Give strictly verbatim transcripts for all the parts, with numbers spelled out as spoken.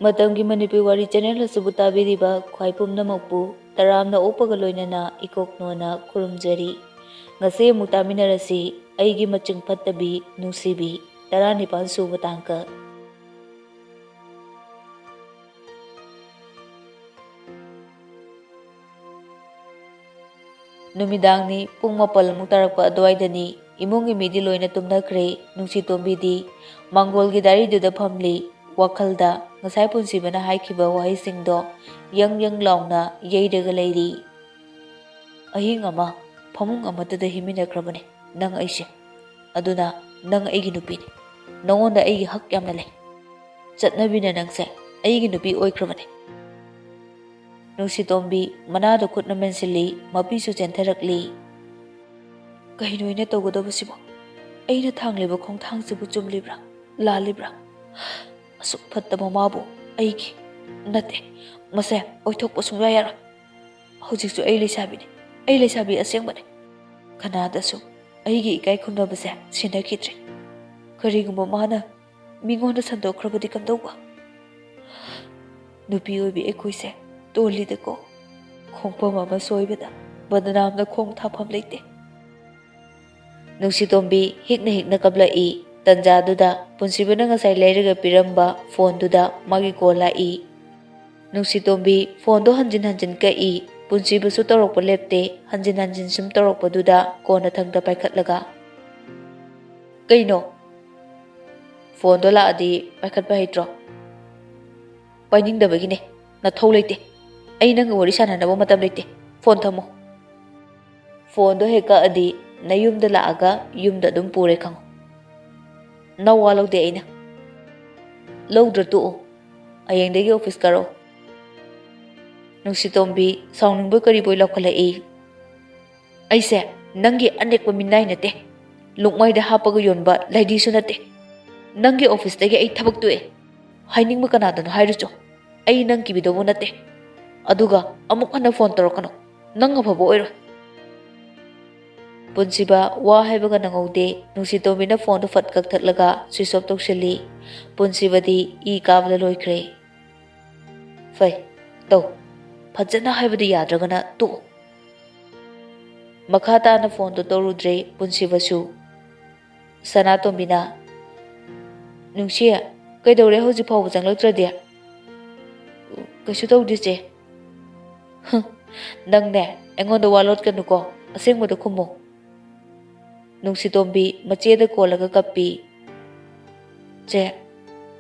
ꯃꯇꯝꯒꯤ ꯃꯅꯤꯄꯨꯔꯤ ꯋꯥꯔꯤ ꯆꯦꯅꯦꯜ ꯑꯁꯤꯕꯨ ꯇꯥꯕꯤꯔꯤꯕ ꯈ꯭ꯋꯥꯏ ꯄꯨꯝꯅꯃꯛꯄꯨ ꯇꯔꯥꯝꯅ ꯑꯣꯛꯄꯒ ꯂꯣꯏꯅꯅ ꯏꯀꯣꯛ ꯅꯣꯟꯅ ꯈꯨꯔꯨꯝꯖꯔꯤ꯫ ꯉꯁꯤ ꯑꯃꯨꯛ ꯇꯥꯃꯤꯟꯅꯔꯁꯤ ꯑꯩꯒꯤ ꯃꯆꯤꯡ ꯐꯠꯇꯕꯤ ꯅꯨꯡꯁꯤꯕꯤ, ꯇꯔꯥꯅꯤꯄꯥꯜ ꯁꯨꯕ ꯇꯥꯡꯀꯛ꯫ ꯅꯨꯃꯤꯗꯥꯡꯅꯤ, ꯄꯨꯡ ꯃꯥꯄꯜꯃꯨꯛ ꯇꯥꯔꯛꯄ ꯑꯗꯨꯋꯥꯏꯗꯅꯤ꯫ ꯏꯃꯨꯡꯒꯤ ꯃꯤꯗꯤ ꯂꯣꯏꯅ ꯇꯨꯝꯅꯈ꯭ꯔꯦ꯫ ꯅꯨꯡꯁꯤꯇꯣꯝꯕꯤꯗꯤ ꯃꯥꯡꯒꯣꯜꯒꯤ ꯗꯥꯏꯔꯤꯗꯨꯗ ꯐꯝꯂꯤ꯫ ꯋꯥꯈꯜꯗ ꯉꯁꯥꯏ ꯄꯨꯟꯁꯤꯕꯅ ꯍꯥꯏꯈꯤꯕ ꯋꯥꯍꯩꯁꯤꯡꯗꯣ ꯌꯪ ꯌꯪ ꯂꯥꯎꯅ ꯌꯩꯔꯒ ꯂꯩꯔꯤ꯫ "ꯑꯍꯤꯡ ꯑꯃ ꯐꯃꯨꯡ ꯑꯃꯠꯇꯗ ꯍꯤꯡꯃꯤꯟꯅꯈ꯭ꯔꯕꯅꯤ ꯅꯪ ꯑꯩꯁꯦ꯫ ꯑꯗꯨꯅ ꯅꯪ ꯑꯩꯒꯤ ꯅꯨꯄꯤꯅꯤ꯫ ꯅꯉꯣꯟꯗ ꯑꯩꯒꯤ ꯍꯛ ꯌꯥꯝꯅ ꯂꯩ꯫ ꯆꯠꯅꯕꯤꯅ ꯅꯪꯁꯦ ꯑꯩꯒꯤ ꯅꯨꯄꯤ ꯑꯣꯏꯈ꯭ꯔꯕꯅꯤ꯫" ꯅꯨꯡꯁꯤꯇꯣꯝꯕꯤ ꯃꯅꯥꯗ ꯈꯨꯠꯅ ꯃꯦꯟꯁꯤꯜꯂꯤ, ꯃꯄꯤꯁꯨ ꯆꯦꯟꯊꯔꯛꯂꯤ꯫ "ꯀꯩꯅꯣ ꯑꯩꯅ ꯇꯧꯒꯗꯕꯁꯤꯕꯣ? ꯑꯩꯅ ꯊꯥꯡꯂꯤꯕ ꯈꯣꯡꯊꯥꯡꯁꯤꯕꯨ ꯆꯨꯝꯂꯤꯕ꯭ꯔꯥ, ꯂꯥꯜꯂꯤꯕ꯭ꯔꯥ? ꯑꯁꯨꯛ ꯐꯠꯇꯕ ꯃꯥꯕꯨ ꯑꯩꯒꯤ ꯅꯠꯇꯦ, ꯃꯁꯦ ꯑꯣꯏꯊꯣꯛꯄ ꯁꯨꯡꯌꯥ ꯌꯥꯔꯣꯏ꯫ ꯍꯧꯖꯤꯛꯁꯨ ꯑꯩ ꯂꯩꯁꯥꯕꯤꯅꯤ, ꯑꯩ ꯂꯩꯁꯥꯕꯤ ꯑꯁꯦꯡꯕꯅꯤ꯫ ꯀꯅꯥꯗꯁꯨ ꯑꯩꯒꯤ ꯏꯀꯥꯏ ꯈꯨꯝꯅꯕꯁꯦ ꯁꯤꯟꯅꯈꯤꯗ꯭ꯔꯤ꯫ ꯀꯔꯤꯒꯨꯝꯕ ꯃꯥꯅ ꯃꯤꯉꯣꯟꯗ ꯁꯟꯗꯣꯛꯈ꯭ꯔꯕꯗꯤ ꯀꯝꯗꯧꯕ? ꯅꯨꯄꯤ ꯑꯣꯏꯕꯤ ꯑꯩꯈꯣꯏꯁꯦ ꯇꯣꯜꯂꯤꯗꯀꯣ꯫ ꯈꯣꯡꯐꯝ ꯑꯃ ꯁꯣꯏꯕꯗ ꯕꯗꯅꯥꯝꯅ ꯈꯣꯡ ꯊꯥꯐꯝ ꯂꯩꯇꯦ꯫" ꯅꯨꯡꯁꯤꯇꯣꯝꯕꯤ ꯍꯤꯛꯅ ꯍꯤꯛꯅ ꯀꯞꯂꯛꯏ꯫ ꯇꯟꯖꯥꯗꯨꯗ ꯄꯨꯟꯁꯤꯕꯅ ꯉꯁꯥꯏ ꯂꯩꯔꯒ ꯄꯤꯔꯝꯕ ꯐꯣꯟꯗꯨꯗ ꯃꯥꯒꯤ ꯀꯣꯜ ꯂꯥꯛꯏ꯫ ꯅꯨꯡꯁꯤꯇꯣꯝꯕꯤ ꯐꯣꯟꯗꯣ ꯍꯟꯖꯤꯟ ꯍꯟꯖꯤꯟ ꯀꯛꯏ꯫ ꯄꯨꯟꯁꯤꯕꯁꯨ ꯇꯧꯔꯛꯄ ꯂꯦꯞꯇꯦ꯫ ꯍꯟꯖꯤꯟ ꯍꯟꯖꯤꯟ ꯁꯨꯝ ꯇꯧꯔꯛꯄꯗꯨꯗ ꯀꯣꯟꯅꯊꯪꯗ ꯄꯥꯏꯈꯠꯂꯒ, "ꯀꯩꯅꯣ? ꯐꯣꯟꯗꯣ ꯂꯥꯛꯑꯗꯤ ꯄꯥꯏꯈꯠꯄ ꯍꯩꯇ꯭ꯔꯣ?" "ꯄꯥꯏꯅꯤꯡꯗꯕꯒꯤꯅꯦ꯫ ꯅꯊꯧ ꯂꯩꯇꯦ꯫ ꯑꯩ ꯅꯪꯒ ꯋꯥꯔꯤ ꯁꯥꯟꯅꯅꯕ ꯃꯇꯝ ꯂꯩꯇꯦ꯫ ꯐꯣꯟ ꯊꯝꯃꯣ꯫" "ꯐꯣꯟꯗꯣ ꯍꯦꯛ ꯀꯛꯑꯗꯤ ꯅꯌꯨꯝꯗ ꯂꯥꯛꯑꯒ ꯌꯨꯝꯗ ꯑꯗꯨꯝ ꯄꯨꯔꯦ ꯈꯪꯉꯨ꯫ ꯅꯋꯥ ꯂꯧꯗꯦ ꯑꯩꯅ꯫" "ꯂꯧꯗ꯭ꯔ ꯇꯣꯛꯑꯣ꯫ ꯍꯌꯦꯡꯗꯒꯤ ꯑꯣꯐꯤꯁ ꯀꯥꯔꯛꯑꯣ꯫" ꯅꯨꯡꯁꯤꯇꯣꯝꯕꯤ ꯁꯥꯎꯅꯤꯡꯕꯣꯏ ꯀꯔꯤꯕꯣꯏ ꯂꯥꯎꯈꯠꯂꯛꯏ꯫ "ꯑꯩꯁꯦ ꯅꯪꯒꯤ ꯑꯅꯦꯛꯄ ꯃꯤꯅꯥꯏ ꯅꯠꯇꯦ꯫ ꯂꯨꯛꯃꯥꯏꯗ ꯍꯥꯞꯄꯒ ꯌꯣꯟꯕ ꯂꯩꯗꯤꯁꯨ ꯅꯠꯇꯦ꯫ ꯅꯪꯒꯤ ꯑꯣꯐꯤꯁꯇꯒꯤ ꯑꯩ ꯊꯕꯛ ꯇꯣꯛꯑꯦ꯫ ꯍꯥꯏꯅꯤꯡꯕ ꯀꯅꯥꯗꯅꯣ ꯍꯥꯏꯔꯨꯆꯣ꯫ ꯑꯩ ꯅꯪ ꯀꯤꯕꯤꯗꯧꯕ ꯅꯠꯇꯦ꯫ ꯑꯗꯨꯒ ꯑꯃꯨꯛ ꯍꯟꯅ ꯐꯣꯟ ꯇꯧꯔꯛꯀꯅꯨ꯫ ꯅꯪ ꯑꯐꯕ ꯑꯣꯏꯔꯣꯏ꯫" ꯄꯨꯟꯁꯤꯕ ꯋꯥ ꯍꯥꯏꯕꯒ ꯅꯪꯍꯧꯗꯦ꯫ ꯅꯨꯡꯁꯤꯇꯣꯝꯕꯤꯅ ꯐꯣꯟꯗꯨ ꯐꯠ ꯀꯛꯊꯠꯂꯒ ꯁ꯭ꯋꯤꯆ ꯑꯣꯐ ꯇꯧꯁꯤꯜꯂꯤ꯫ ꯄꯨꯟꯁꯤꯕꯗꯤ ꯏ ꯀꯥꯕꯗ ꯂꯣꯏꯈ꯭ꯔꯦ꯫ ꯐꯩ, ꯇꯧ꯫ ꯐꯖꯅ ꯍꯥꯏꯕꯗꯤ ꯌꯥꯗ꯭ꯔꯒꯅ ꯇꯣꯛꯎ꯫ ꯃꯈꯥ ꯇꯥꯅ ꯐꯣꯟꯗꯣ ꯇꯧꯔꯨꯗ꯭ꯔꯦ ꯄꯨꯟꯁꯤꯕꯁꯨ꯫ ꯁꯅꯥꯇꯣꯝꯕꯤꯅ, "ꯅꯨꯡꯁꯤ, ꯀꯩꯗꯧꯔꯦ ꯍꯧꯖꯤꯛ ꯐꯥꯎꯕ ꯆꯪꯂꯛꯇ꯭ꯔꯗꯤ?" "ꯀꯩꯁꯨ ꯇꯧꯗꯦ, ꯆꯦ꯫" "ꯍꯨꯝ, ꯅꯪꯅꯦ, ꯑꯩꯉꯣꯟꯗ ꯋꯥ ꯂꯣꯠꯀꯅꯨꯀꯣ, ꯑꯁꯦꯡꯕꯗꯣ ꯈꯨꯝꯃꯨ꯫" ꯅꯨꯡꯁꯤꯇꯣꯝꯕꯤ ꯃꯆꯦꯗ ꯀꯣꯜꯂꯒ ꯀꯞꯄꯤ꯫ "ꯆꯦ,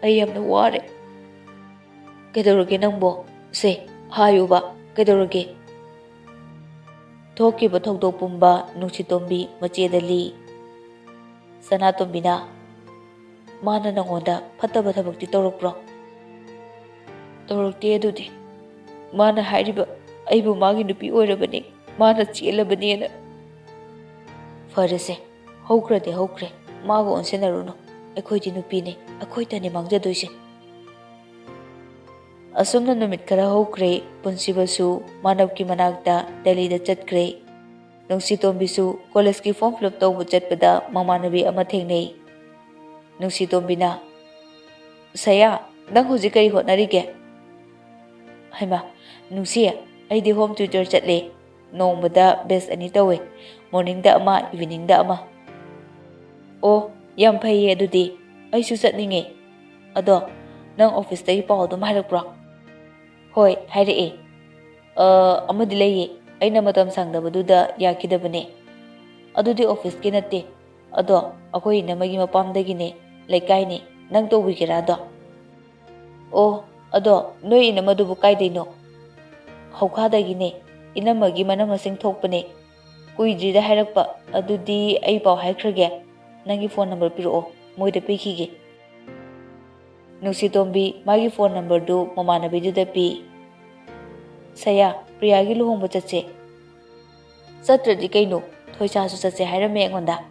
ꯑꯩ ꯌꯥꯝꯅ ꯋꯥꯔꯦ꯫" "ꯀꯩꯗꯧꯔꯒꯦ ꯅꯪꯕꯣ? ꯁꯦ, ꯍꯥꯏꯌꯨꯕ, ꯀꯩꯗꯧꯔꯒꯦ?" ꯊꯣꯛꯈꯤꯕ ꯊꯧꯗꯣꯛ ꯄꯨꯝꯕ ꯅꯨꯡꯁꯤꯇꯣꯝꯕꯤ ꯃꯆꯦꯗ ꯂꯤ꯫ ꯁꯅꯥꯇꯣꯝꯕꯤꯅ, "ꯃꯥꯅ ꯅꯪꯉꯣꯟꯗ ꯐꯠꯇꯕ ꯊꯕꯛꯇꯤ ꯇꯧꯔꯛꯄ꯭ꯔꯣ?" "ꯇꯧꯔꯛꯇꯦ ꯑꯗꯨꯗꯤ꯫ ꯃꯥꯅ ꯍꯥꯏꯔꯤꯕ ꯑꯩꯕꯨ ꯃꯥꯒꯤ ꯅꯨꯄꯤ ꯑꯣꯏꯔꯕꯅꯤ, ꯃꯥꯅ ꯆꯦꯜꯂꯕꯅꯦꯅ꯫" "ꯐꯔꯦꯁꯦ, ꯍꯧꯈ꯭ꯔꯗꯤ ꯍꯧꯈ꯭ꯔꯦ, ꯃꯥꯒ ꯑꯣꯟꯁꯤꯟꯅꯔꯨꯅꯨ꯫ ꯑꯩꯈꯣꯏꯗꯤ ꯅꯨꯄꯤꯅꯤ, ꯑꯩꯈꯣꯏꯇꯅꯤ ꯃꯥꯡꯖꯗꯣꯏꯁꯦ꯫" ꯑꯁꯨꯝꯅ ꯅꯨꯃꯤꯠ ꯈꯔ ꯍꯧꯈ꯭ꯔꯦ꯫ ꯄꯨꯟꯁꯤꯕꯁꯨ ꯃꯥꯅꯕꯀꯤ ꯃꯅꯥꯛꯇ ꯗꯦꯜꯂꯤꯗ ꯆꯠꯈ꯭ꯔꯦ꯫ ꯅꯨꯡꯁꯤꯇꯣꯝꯕꯤꯁꯨ ꯀꯣꯂꯦꯖꯀꯤ ꯐꯣꯔꯝ ꯐꯤꯜ ꯑꯞ ꯇꯧꯕ ꯆꯠꯄꯗ ꯃꯃꯥꯟꯅꯕꯤ ꯑꯃ ꯊꯦꯡꯅꯩ꯫ ꯅꯨꯡꯁꯤꯇꯣꯝꯕꯤꯅ, "ꯁꯌꯥ, ꯅꯪ ꯍꯧꯖꯤꯛ ꯀꯔꯤ ꯍꯣꯠꯅꯔꯤꯒꯦ?" "ꯍꯩꯃꯥ, ꯅꯨꯡꯁꯤ, ꯑꯩꯗꯤ ꯍꯣꯝ ꯇ꯭ꯌꯨꯇꯔ ꯆꯠꯂꯦ꯫ ꯅꯣꯡꯃꯗ ꯕꯦꯁ ꯑꯅꯤ ꯇꯧꯋꯦ, ꯃꯣꯔꯅꯤꯡꯗ ꯑꯃ, ꯏꯚꯤꯅꯤꯡꯗ ꯑꯃ꯫" "ꯑꯣ, ꯌꯥꯝ ꯐꯩꯌꯦ ꯑꯗꯨꯗꯤ꯫ ꯑꯩꯁꯨ ꯆꯠꯅꯤꯡꯉꯦ꯫ ꯑꯗꯣ ꯅꯪ ꯑꯣꯐꯤꯁꯇꯒꯤ ꯄꯥꯎ ꯑꯗꯨꯝ ꯍꯥꯏꯔꯛꯄ꯭ꯔꯣ?" "ꯍꯣꯏ, ꯍꯥꯏꯔꯛꯑꯦ꯫ ꯑ, ꯑꯃꯗꯤ ꯂꯩꯌꯦ, ꯑꯩꯅ ꯃꯇꯝ ꯁꯪꯗꯕꯗꯨꯗ ꯌꯥꯈꯤꯗꯕꯅꯦ꯫ ꯑꯗꯨꯗꯤ ꯑꯣꯐꯤꯁꯀꯤ ꯅꯠꯇꯦ, ꯑꯗꯣ ꯑꯩꯈꯣꯏ ꯏꯅꯝꯃꯒꯤ ꯃꯄꯥꯝꯗꯒꯤꯅꯦ, ꯂꯩꯀꯥꯏꯅꯦ꯫ ꯅꯪ ꯇꯧꯕꯤꯒꯦꯔꯥ ꯑꯗꯣ?" "ꯑꯣ, ꯑꯗꯣ ꯅꯣꯏ ꯏꯅꯝꯃꯗꯨꯕꯨ ꯀꯥꯏꯗꯩꯅꯣ?" "ꯍꯧꯈꯥꯗꯒꯤꯅꯦ, ꯏꯅꯝꯃꯒꯤ ꯃꯅꯝ ꯃꯁꯤꯡ ꯊꯣꯛꯄꯅꯦ꯫ ꯀꯨꯏꯗ꯭ꯔꯤꯗ ꯍꯥꯏꯔꯛꯄ꯫ ꯑꯗꯨꯗꯤ ꯑꯩ ꯄꯥꯎ ꯍꯥꯏꯈ꯭ꯔꯒꯦ꯫ ꯅꯪꯒꯤ ꯐꯣꯟ ꯅꯝꯕꯔ ꯄꯤꯔꯛꯑꯣ, ꯃꯣꯏꯗ ꯄꯤꯈꯤꯒꯦ꯫" ꯅꯨꯡꯁꯤꯇꯣꯝꯕꯤ ꯃꯥꯒꯤ ꯐꯣꯟ ꯅꯝꯕꯔꯗꯨ ꯃꯃꯥꯟꯅꯕꯤꯗꯨꯗ ꯄꯤ꯫ "ꯁꯌꯥ, ꯄ꯭ꯔꯤꯌꯥꯒꯤ ꯂꯨꯍꯣꯡꯕ ꯆꯠꯁꯦ꯫" "ꯆꯠꯇ꯭ꯔꯗꯤ ꯀꯩꯅꯣ? ꯊꯣꯏꯁꯥꯁꯨ ꯆꯠꯁꯦ ꯍꯥꯏꯔꯝꯃꯦ ꯑꯩꯉꯣꯟꯗ꯫"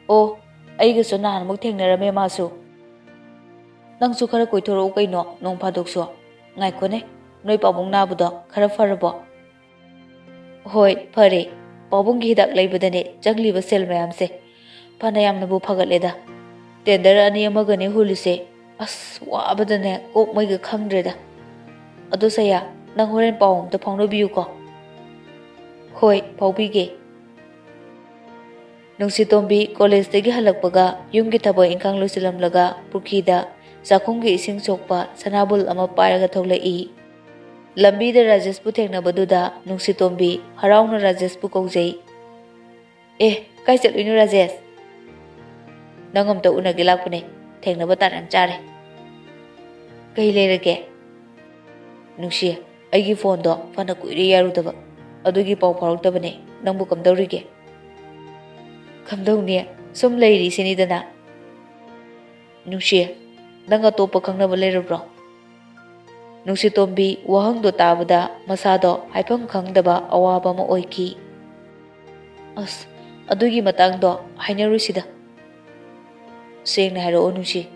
"ꯑꯣ, ꯑꯩꯒꯁꯨ ꯅꯍꯥꯟꯃꯨꯛ ꯊꯦꯡꯅꯔꯝꯃꯦ ꯃꯥꯁꯨ꯫" "ꯅꯪꯁꯨ ꯈꯔ ꯀꯣꯏꯊꯣꯔꯛꯎ ꯀꯩꯅꯣ, ꯅꯣꯡ ꯐꯥꯗꯣꯛꯁꯨ꯫ ꯉꯥꯏꯈꯣꯅꯦ, ꯅꯣꯏ ꯄꯥꯕꯨꯡ ꯅꯥꯕꯗꯣ ꯈꯔ ꯐꯔꯕꯣ?" "ꯍꯣꯏ, ꯐꯔꯦ꯫ ꯄꯥꯕꯨꯡꯒꯤ ꯍꯤꯗꯥꯛ ꯂꯩꯕꯗꯅꯦ ꯆꯪꯂꯤꯕ ꯁꯦꯜ ꯃꯌꯥꯝꯁꯦ ꯐꯅꯌꯥꯝꯅꯕꯨ ꯐꯒꯠꯂꯦꯗ꯫ ꯇꯦꯟꯗꯔ ꯑꯅꯤ ꯑꯃꯒꯅꯦ ꯍꯨꯜꯂꯤꯁꯦ꯫ ꯑꯁ, ꯋꯥꯕꯗꯅꯦ ꯀꯣꯛ ꯃꯩꯒ ꯈꯪꯗ꯭ꯔꯦꯗ꯫ ꯑꯗꯣ ꯁꯌꯥ, ꯅꯪ ꯍꯣꯔꯦꯟ ꯄꯥꯎ ꯑꯝꯇ ꯐꯥꯎꯅꯕꯤꯌꯨꯀꯣ꯫ ꯍꯣꯏ, ꯐꯥꯎꯕꯤꯒꯦ꯫ ꯅꯨꯡꯁꯤꯇꯣꯝꯕꯤ ꯀꯣꯂꯦꯖꯇꯒꯤ ꯍꯜꯂꯛꯄꯒ ꯌꯨꯝꯒꯤ ꯊꯕꯛ ꯏꯪꯈꯥꯡ ꯂꯣꯏꯁꯤꯜꯂꯝꯂꯒ ꯄꯨꯈ꯭ꯔꯤꯗ ꯆꯥꯛꯈꯨꯝꯒꯤ ꯏꯁꯤꯡ ꯁꯣꯛꯄ ꯁꯅꯥꯕꯨꯜ ꯑꯃ ꯄꯥꯏꯔꯒ ꯊꯣꯛꯂꯛꯏ꯫ ꯂꯝꯕꯤꯗ ꯔꯥꯖꯦꯁꯄꯨ ꯊꯦꯡꯅꯕꯗꯨꯗ ꯅꯨꯡꯁꯤꯇꯣꯝꯕꯤ ꯍꯔꯥꯎꯅ ꯔꯥꯖꯦꯁꯄꯨ ꯀꯧꯖꯩ꯫ "ꯑꯦ, ꯀꯥꯏ ꯆꯠꯂꯨꯏꯅꯣ ꯔꯥꯖꯦꯁ?" "ꯅꯪ ꯑꯝꯇ ꯎꯅꯒꯦ ꯂꯥꯛꯄꯅꯦ, ꯊꯦꯡꯅꯕ ꯇꯥꯟ ꯌꯥꯝ ꯆꯥꯔꯦ꯫" "ꯀꯩ ꯂꯩꯔꯒꯦ?" "ꯅꯨꯡꯁꯤ, ꯑꯩꯒꯤ ꯐꯣꯟꯗꯣ ꯐꯅ ꯀꯨꯏꯔꯦ ꯌꯥꯔꯨꯗꯕ, ꯑꯗꯨꯒꯤ ꯄꯥꯎ ꯐꯥꯎꯔꯛꯇꯕꯅꯦ꯫ ꯅꯪꯕꯨ ꯀꯝꯗꯧꯔꯤꯒꯦ?" "ꯀꯝꯗꯧꯅꯤ, ꯁꯨꯝ ꯂꯩꯔꯤꯁꯤꯅꯤꯗꯅ꯫" "ꯅꯨꯡꯁꯤ, ꯅꯪ ꯑꯇꯣꯞꯄ ꯈꯪꯅꯕ ꯂꯩꯔꯕ꯭ꯔꯣ?" ꯅꯨꯡꯁꯤꯇꯣꯝꯕꯤ ꯋꯥꯍꯪꯗꯣ ꯇꯥꯕꯗ ꯃꯁꯥꯗꯣ ꯍꯥꯏꯐꯝ ꯈꯪꯗꯕ ꯑꯋꯥꯕ ꯑꯃ ꯑꯣꯏꯈꯤ꯫ "ꯑꯁ, ꯑꯗꯨꯒꯤ ꯃꯇꯥꯡꯗꯣ ꯍꯥꯏꯅꯔꯨꯁꯤꯗ꯫ ꯁꯦꯡꯅ ꯍꯥꯏꯔꯛꯑꯣ ꯅꯨꯡꯁꯤ꯫"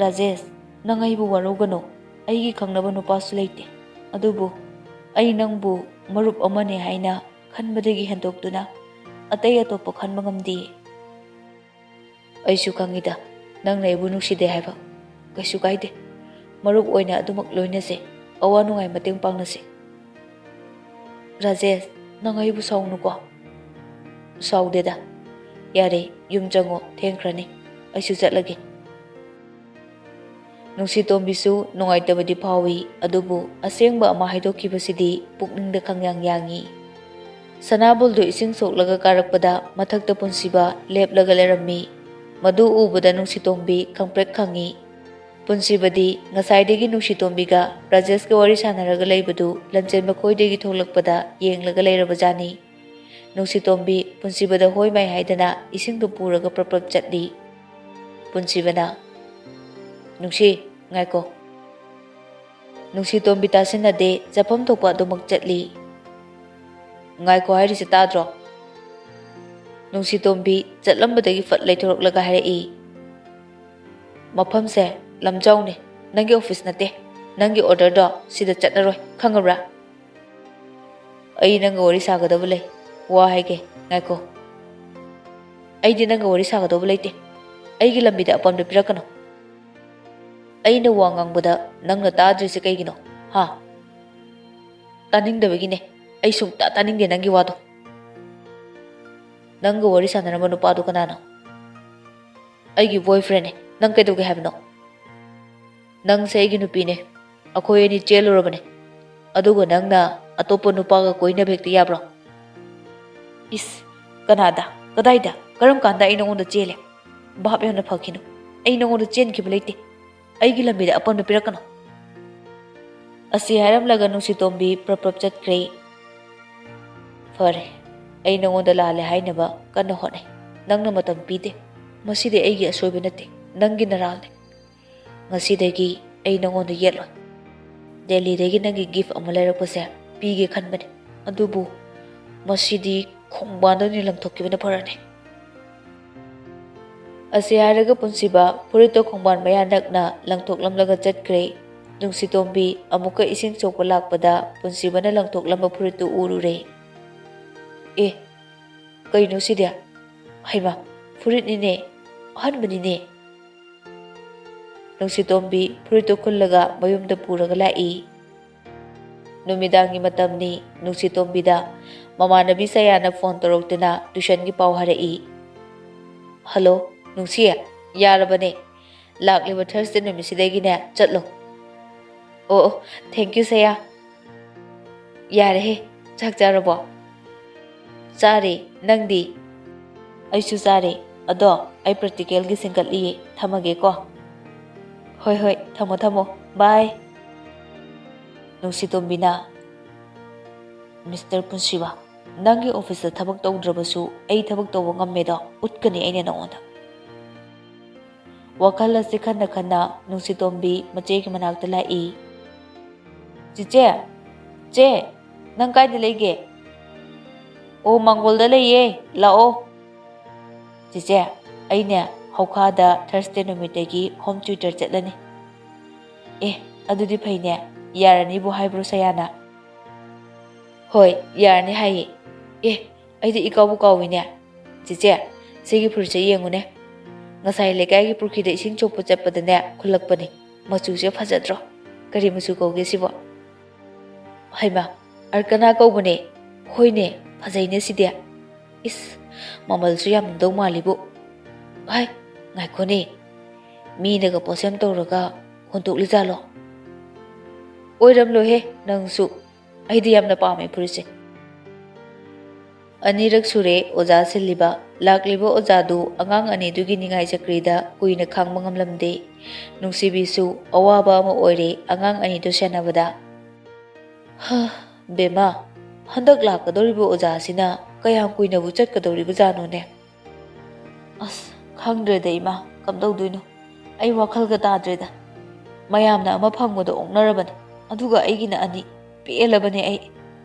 "ꯔꯥꯖꯦꯁ, ꯅꯪ ꯑꯩꯕꯨ ꯋꯥꯔꯧꯒꯅꯨ꯫ ꯑꯩꯒꯤ ꯈꯪꯅꯕ ꯅꯨꯄꯥꯁꯨ ꯂꯩꯇꯦ꯫ ꯑꯗꯨꯕꯨ ꯑꯩ ꯅꯪꯕꯨ ꯃꯔꯨꯞ ꯑꯃꯅꯦ ꯍꯥꯏꯅ ꯈꯟꯕꯗꯒꯤ ꯍꯦꯟꯗꯣꯛꯇꯨꯅ ꯑꯇꯩ ꯑꯇꯣꯞꯄ ꯈꯟꯕ ꯉꯝꯗꯦ꯫" "ꯑꯩꯁꯨ ꯈꯪꯉꯤꯗ, ꯅꯪꯅ ꯑꯩꯕꯨ ꯅꯨꯡꯁꯤꯗꯦ ꯍꯥꯏꯕ꯫ ꯀꯩꯁꯨ ꯀꯥꯏꯗꯦ, ꯃꯔꯨꯞ ꯑꯣꯏꯅ ꯑꯗꯨꯃꯛ ꯂꯣꯏꯅꯁꯦ, ꯑꯋꯥ ꯅꯨꯡꯉꯥꯏ ꯃꯇꯦꯡ ꯄꯥꯡꯅꯁꯦ꯫" "ꯔꯥꯖꯦꯁ, ꯅꯪ ꯑꯩꯕꯨ ꯁꯥꯎꯅꯨꯀꯣ꯫" "ꯁꯥꯎꯗꯦꯗ꯫ ꯌꯥꯔꯦ, ꯌꯨꯝ ꯆꯪꯉꯣ, ꯊꯦꯡꯈ꯭ꯔꯅꯤ꯫ ꯑꯩꯁꯨ ꯆꯠꯂꯒꯦ꯫" ꯅꯨꯡꯁꯤꯇꯣꯝꯕꯤꯁꯨ ꯅꯨꯡꯉꯥꯏꯇꯕꯗꯤ ꯐꯥꯎꯏ, ꯑꯗꯨꯕꯨ ꯑꯁꯦꯡꯕ ꯑꯃ ꯍꯥꯏꯗꯣꯛꯈꯤꯕꯁꯤꯗꯤ ꯄꯨꯛꯅꯤꯡꯗ ꯈꯪꯌꯥꯡ ꯌꯥꯡꯏ꯫ ꯁꯅꯥꯕꯨꯜꯗꯨ ꯏꯁꯤꯡ ꯁꯣꯛꯂꯒ ꯀꯥꯔꯛꯄꯗ ꯃꯊꯛꯇ ꯄꯨꯟꯁꯤꯕ ꯂꯦꯞꯂꯒ ꯂꯩꯔꯝꯃꯤ꯫ ꯃꯗꯨ ꯎꯕꯗ ꯅꯨꯡꯁꯤꯇꯣꯝꯕꯤ ꯈꯪꯄ꯭ꯔꯦꯛ ꯈꯪꯏ꯫ ꯄꯨꯟꯁꯤꯕꯗꯤ ꯉꯁꯥꯏꯗꯒꯤ ꯅꯨꯡꯁꯤꯇꯣꯝꯕꯤꯒ ꯔꯥꯖꯦꯁꯀ ꯋꯥꯔꯤ ꯁꯥꯟꯅꯔꯒ ꯂꯩꯕꯗꯨ ꯂꯟꯖꯦꯟꯕ ꯈꯣꯏꯗꯒꯤ ꯊꯣꯛꯂꯛꯄꯗ ꯌꯦꯡꯂꯒ ꯂꯩꯔꯕꯖꯥꯠꯅꯤ꯫ ꯅꯨꯡꯁꯤꯇꯣꯝꯕꯤ ꯄꯨꯟꯁꯤꯕꯗ ꯍꯣꯏ ꯃꯥꯏ ꯍꯥꯏꯗꯅ ꯏꯁꯤꯡꯗꯨ ꯄꯨꯔꯒ ꯄ꯭ꯔꯞ ꯄ꯭ꯔꯞ ꯆꯠꯂꯤ꯫ ꯄꯨꯟꯁꯤꯕꯅ, "ꯅꯨꯡꯁꯤ, ꯉꯥꯏꯈꯣ꯫" ꯅꯨꯡꯁꯤꯇꯣꯝꯕꯤ ꯇꯥꯁꯤꯟꯅꯗꯦ, ꯆꯠꯐꯝ ꯊꯣꯛꯄ ꯑꯗꯨꯃꯛ ꯆꯠꯂꯤ꯫ "ꯉꯥꯏꯈꯣ ꯍꯥꯏꯔꯤꯁꯦ ꯇꯥꯗ꯭ꯔꯣ?" ꯅꯨꯡꯁꯤꯇꯣꯝꯕꯤ ꯆꯠꯂꯝꯕꯗꯒꯤ ꯐꯠ ꯂꯩꯊꯣꯔꯛꯂꯒ ꯍꯥꯏꯔꯛꯏ, "ꯃꯐꯝꯁꯦ ꯂꯝꯖꯥꯎꯅꯦ, ꯅꯪꯒꯤ ꯑꯣꯐꯤꯁ ꯅꯠꯇꯦ꯫ ꯅꯪꯒꯤ ꯑꯣꯔꯗꯔꯗꯣ ꯁꯤꯗ ꯆꯠꯅꯔꯣꯏ, ꯈꯪꯉꯕ꯭ꯔꯥ?" "ꯑꯩ ꯅꯪꯒ ꯋꯥꯔꯤ ꯁꯥꯒꯗꯕ ꯂꯩ, ꯋꯥ ꯍꯥꯏꯒꯦ, ꯉꯥꯏꯈꯣ꯫" "ꯑꯩꯗꯤ ꯅꯪꯒ ꯋꯥꯔꯤ ꯁꯥꯒꯗꯧꯕ ꯂꯩꯇꯦ꯫ ꯑꯩꯒꯤ ꯂꯝꯕꯤꯗ ꯑꯄꯟꯕ ꯄꯤꯔꯛꯀꯅꯨ꯫" ꯑꯩꯅ ꯋꯥ ꯉꯥꯡꯕꯗ ꯅꯪꯅ ꯇꯥꯗ꯭ꯔꯤꯁꯦ ꯀꯩꯒꯤꯅꯣ? ꯍꯥ? ꯇꯥꯅꯤꯡꯗꯕꯒꯤꯅꯦ꯫ ꯑꯩ ꯁꯨꯡꯇꯥ ꯇꯥꯅꯤꯡꯗꯦ ꯅꯪꯒꯤ ꯋꯥꯗꯣ꯫ ꯅꯪꯒ ꯋꯥꯔꯤ ꯁꯥꯟꯅꯔꯝꯕ ꯅꯨꯄꯥꯗꯣ ꯀꯅꯥꯅꯣ? ꯑꯩꯒꯤ boyfriendꯅꯦ꯫ ꯅꯪ ꯀꯩꯗꯧꯒꯦ ꯍꯥꯏꯕꯅꯣ? ꯅꯪꯁꯦ ꯑꯩꯒꯤ ꯅꯨꯄꯤꯅꯦ꯫ ꯑꯩꯈꯣꯏ ꯑꯅꯤ ꯆꯦꯜꯂꯨꯔꯕꯅꯦ꯫ ꯑꯗꯨꯒ ꯅꯪꯅ ꯑꯇꯣꯞꯄ ꯅꯨꯄꯥꯒ ꯀꯣꯏꯅꯕ ꯍꯦꯛꯇ ꯌꯥꯕ꯭ꯔꯣ? ꯏꯁ, ꯀꯅꯥꯗ? ꯀꯗꯥꯏꯗ? ꯀꯔꯝ ꯀꯥꯟꯗ ꯑꯩ ꯅꯉꯣꯟꯗ ꯆꯦꯜꯂꯦ? ꯚꯥꯞ ꯌꯥꯝꯅ ꯐꯈꯤꯅꯨ꯫ ꯑꯩ ꯅꯉꯣꯟꯗ ꯆꯦꯟꯈꯤꯕ ꯂꯩꯇꯦ꯫ ꯑꯩꯒꯤ ꯂꯝꯕꯤꯗ ꯑꯄꯟꯕ ꯄꯤꯔꯛꯀꯅꯨ꯫ ꯑꯁꯤ ꯍꯥꯏꯔꯝꯂꯒ ꯅꯨꯡꯁꯤꯇꯣꯝꯕꯤ ꯄ꯭ꯔꯞ ꯄ꯭ꯔꯞ ꯆꯠꯈ꯭ꯔꯦ꯫ ꯐꯔꯦ, ꯑꯩ ꯅꯉꯣꯟꯗ ꯂꯥꯜꯂꯦ ꯍꯥꯏꯅꯕ ꯀꯟꯅ ꯍꯣꯠꯅꯩ꯫ ꯅꯪꯅ ꯃꯇꯝ ꯄꯤꯗꯦ꯫ ꯃꯁꯤꯗꯤ ꯑꯩꯒꯤ ꯑꯁꯣꯏꯕ ꯅꯠꯇꯦ, ꯅꯪꯒꯤ ꯅꯔꯥꯜꯅꯦ꯫ ꯉꯁꯤꯗꯒꯤ ꯑꯩ ꯅꯉꯣꯟꯗ ꯌꯦꯠꯂꯣꯏ꯫ ꯗꯦꯜꯂꯤꯗꯒꯤ ꯅꯪꯒꯤ gift ꯑꯃ ꯂꯩꯔꯛꯄꯁꯦ ꯄꯤꯒꯦ ꯈꯟꯕꯅꯦ, ꯑꯗꯨꯕꯨ ꯃꯁꯤꯗꯤ ꯈꯣꯡꯕꯥꯟꯗ ꯑꯣꯏꯅ ꯂꯪꯊꯣꯛꯈꯤꯕꯅ ꯐꯔꯅꯤ꯫ ꯑꯁꯤ ꯍꯥꯏꯔꯒ ꯄꯨꯟꯁꯤꯕ ꯐꯨꯔꯤꯠꯇꯣ ꯈꯣꯡꯕꯥꯟ ꯃꯌꯥ ꯅꯛꯅ ꯂꯪꯊꯣꯛꯂꯝꯂꯒ ꯆꯠꯈ꯭ꯔꯦ꯫ ꯅꯨꯡꯁꯤꯇꯣꯝꯕꯤ ꯑꯃꯨꯛꯀ ꯏꯁꯤꯡ ꯁꯣꯛꯄ ꯂꯥꯛꯄꯗ ꯄꯨꯟꯁꯤꯕꯅ ꯂꯪꯊꯣꯛꯂꯝꯕ ꯐꯨꯔꯤꯠꯇꯨ ꯎꯔꯨꯔꯦ꯫ "ꯑꯦ, ꯀꯩꯅꯣ ꯁꯤꯗꯤ? ꯍꯩꯃꯥ, ꯐꯨꯔꯤꯠꯅꯤꯅꯦ, ꯑꯍꯟꯕꯅꯤꯅꯦ!" ꯅꯨꯡꯁꯤꯇꯣꯝꯕꯤ ꯐꯨꯔꯤꯠꯇꯨ ꯈꯨꯜꯂꯒ ꯃꯌꯨꯝꯗ ꯄꯨꯔꯒ ꯂꯥꯛꯏ꯫ ꯅꯨꯃꯤꯗꯥꯡꯒꯤ ꯃꯇꯝꯅꯤ꯫ ꯅꯨꯡꯁꯤꯇꯣꯝꯕꯤꯗ ꯃꯃꯥꯟꯅꯕꯤ ꯁꯌꯥꯅ phone ꯇꯧꯔꯛꯇꯨꯅ tuitionꯒꯤ ꯄꯥꯎ ꯍꯥꯏꯔꯛꯏ꯫ "Hello, ꯅꯨꯡꯁꯤ, ꯌꯥꯔꯕꯅꯦ꯫ ꯂꯥꯛꯂꯤꯕ Thursday ꯅꯨꯃꯤꯠꯁꯤꯗꯒꯤꯅꯦ ꯆꯠꯂꯣ꯫" "ꯑꯣ, ꯑꯣ, thank you, ꯁꯌꯥ꯫" "ꯌꯥꯔꯦꯍꯦ, ꯆꯥꯛ ꯆꯥꯔꯕꯣ?" "ꯆꯥꯔꯦ, ꯅꯪꯗꯤ?" "ꯑꯩꯁꯨ ꯆꯥꯔꯦ꯫ ꯑꯗꯣ ꯑꯩ practicalꯒꯤ ꯁꯤꯡꯀꯠꯂꯤꯌꯦ, ꯊꯝꯃꯒꯦꯀꯣ꯫" "ꯍꯣꯏ, ꯍꯣꯏ, ꯊꯝꯃꯣ, ꯊꯝꯃꯣ꯫ Bye꯫" ꯅꯨꯡꯁꯤꯇꯣꯝꯕꯤꯅ, "Mister ꯄꯨꯟꯁꯤꯕ, ꯅꯪꯒꯤ officeꯇ ꯊꯕꯛ ꯇꯧꯗ꯭ꯔꯕꯁꯨ ꯑꯩ ꯊꯕꯛ ꯇꯧꯕ ꯉꯝꯃꯦꯗꯣ ꯎꯠꯀꯅꯤ ꯑꯩꯅ ꯅꯉꯣꯟꯗ꯫" ꯋꯥꯈꯜ ꯑꯁꯤ ꯈꯟꯅ ꯈꯟꯅ ꯅꯨꯡꯁꯤꯇꯣꯝꯕꯤ ꯃꯆꯦꯒꯤ ꯃꯅꯥꯛꯇ ꯂꯥꯛꯏ꯫ "ꯆꯤꯆꯦ, ꯆꯦ, ꯅꯪ ꯀꯥꯏꯗ ꯂꯩꯒꯦ?" "ꯑꯣ, ꯃꯥꯡꯒꯣꯜꯗ ꯂꯩꯌꯦ, ꯂꯥꯛꯑꯣ꯫" "ꯆꯤꯆꯦ, ꯑꯩꯅꯦ ꯍꯧꯈꯥꯗ Thursday ꯅꯨꯃꯤꯠꯇꯒꯤ home tutor ꯆꯠꯂꯅꯤ꯫" "ꯑꯦ, ꯑꯗꯨꯗꯤ ꯐꯩꯅꯦ꯫ ꯌꯥꯔꯅꯤꯕꯨ ꯍꯥꯏꯕ꯭ꯔꯣ ꯁꯌꯥꯅ?" "ꯍꯣꯏ, ꯌꯥꯔꯅꯤ ꯍꯥꯏꯌꯦ꯫ ꯑꯦ, ꯑꯩꯗꯤ ꯏꯀꯥꯎꯕꯨ ꯀꯥꯎꯏꯅꯦ꯫ ꯆꯤꯆꯦ, ꯁꯤꯒꯤ ꯐꯨꯔꯤꯠꯁꯦ ꯌꯦꯡꯉꯨꯅꯦ꯫ ꯉꯁꯥꯏ ꯂꯩꯀꯥꯏꯒꯤ ꯄꯨꯈ꯭ꯔꯤꯗ ꯏꯁꯤꯡ ꯁꯣꯛꯄ ꯆꯠꯄꯗꯅꯦ ꯈꯨꯜꯂꯛꯄꯅꯦ꯫ ꯃꯆꯨꯁꯦ ꯐꯖꯗ꯭ꯔꯣ? ꯀꯔꯤ ꯃꯆꯨ ꯀꯧꯒꯦ ꯁꯤꯕꯣ? ꯍꯩꯃꯥ, ꯑꯔꯀꯅꯥ ꯀꯧꯕꯅꯦ꯫ ꯍꯣꯏꯅꯦ, ꯐꯖꯩꯅꯦ ꯁꯤꯗꯤ꯫ ꯏꯁ, ꯃꯃꯜꯁꯨ ꯌꯥꯝꯗꯧ ꯃꯥꯜꯂꯤꯕꯨ꯫ ꯍꯥꯏ, ꯉꯥꯏꯈꯣꯅꯦ, ꯃꯤꯅꯒ ꯄꯣꯠꯁꯦꯝ ꯇꯧꯔꯒ ꯍꯨꯟꯗꯣꯛꯂꯤꯖꯥꯠꯂꯣ? ꯑꯣꯏꯔꯝꯂꯣꯏꯍꯦ ꯅꯪꯁꯨ, ꯑꯩꯗꯤ ꯌꯥꯝꯅ ꯄꯥꯝꯃꯦ ꯐꯨꯔꯤꯠꯁꯦ꯫ ꯑꯅꯤꯔꯛ ꯁꯨꯔꯦ ꯑꯣꯖꯥ ꯁꯤꯜꯂꯤꯕ꯫ ꯂꯥꯛꯂꯤꯕ ꯑꯣꯖꯥꯗꯨ ꯑꯉꯥꯡ ꯑꯅꯤꯗꯨꯒꯤ ꯅꯤꯡꯉꯥꯏ ꯆꯀ꯭ꯔꯤꯗ ꯀꯨꯏꯅ ꯈꯥꯡꯕ ꯉꯝꯂꯝꯗꯦ꯫ ꯅꯨꯡꯁꯤꯕꯤꯁꯨ ꯑꯋꯥꯕ ꯑꯃ ꯑꯣꯏꯔꯦ ꯑꯉꯥꯡ ꯑꯅꯤꯗꯨ ꯁꯦꯟꯅꯕꯗ꯫ ꯍ, ꯕꯦꯝꯃ, ꯍꯟꯗꯛ ꯂꯥꯛꯀꯗꯧꯔꯤꯕ ꯑꯣꯖꯥꯁꯤꯅ ꯀꯌꯥꯝ ꯀꯨꯏꯅꯕꯨ ꯆꯠꯀꯗꯧꯔꯤꯕꯖꯥꯠꯅꯣꯅꯦ? ꯑꯁ, ꯈꯪꯗ꯭ꯔꯦꯗ ꯏꯃꯥ, ꯀꯝꯗꯧꯗꯣꯏꯅꯣ? ꯑꯩ ꯋꯥꯈꯜꯒ ꯇꯥꯗ꯭ꯔꯦꯗ꯫ ꯃꯌꯥꯝꯅ ꯑꯃ ꯐꯪꯕꯗ ꯑꯣꯛꯅꯔꯕꯅꯤ, ꯑꯗꯨꯒ ꯑꯩꯒꯤꯅ ꯑꯅꯤ꯫ ꯄꯦꯜꯂꯕꯅꯦ ꯑꯩ꯫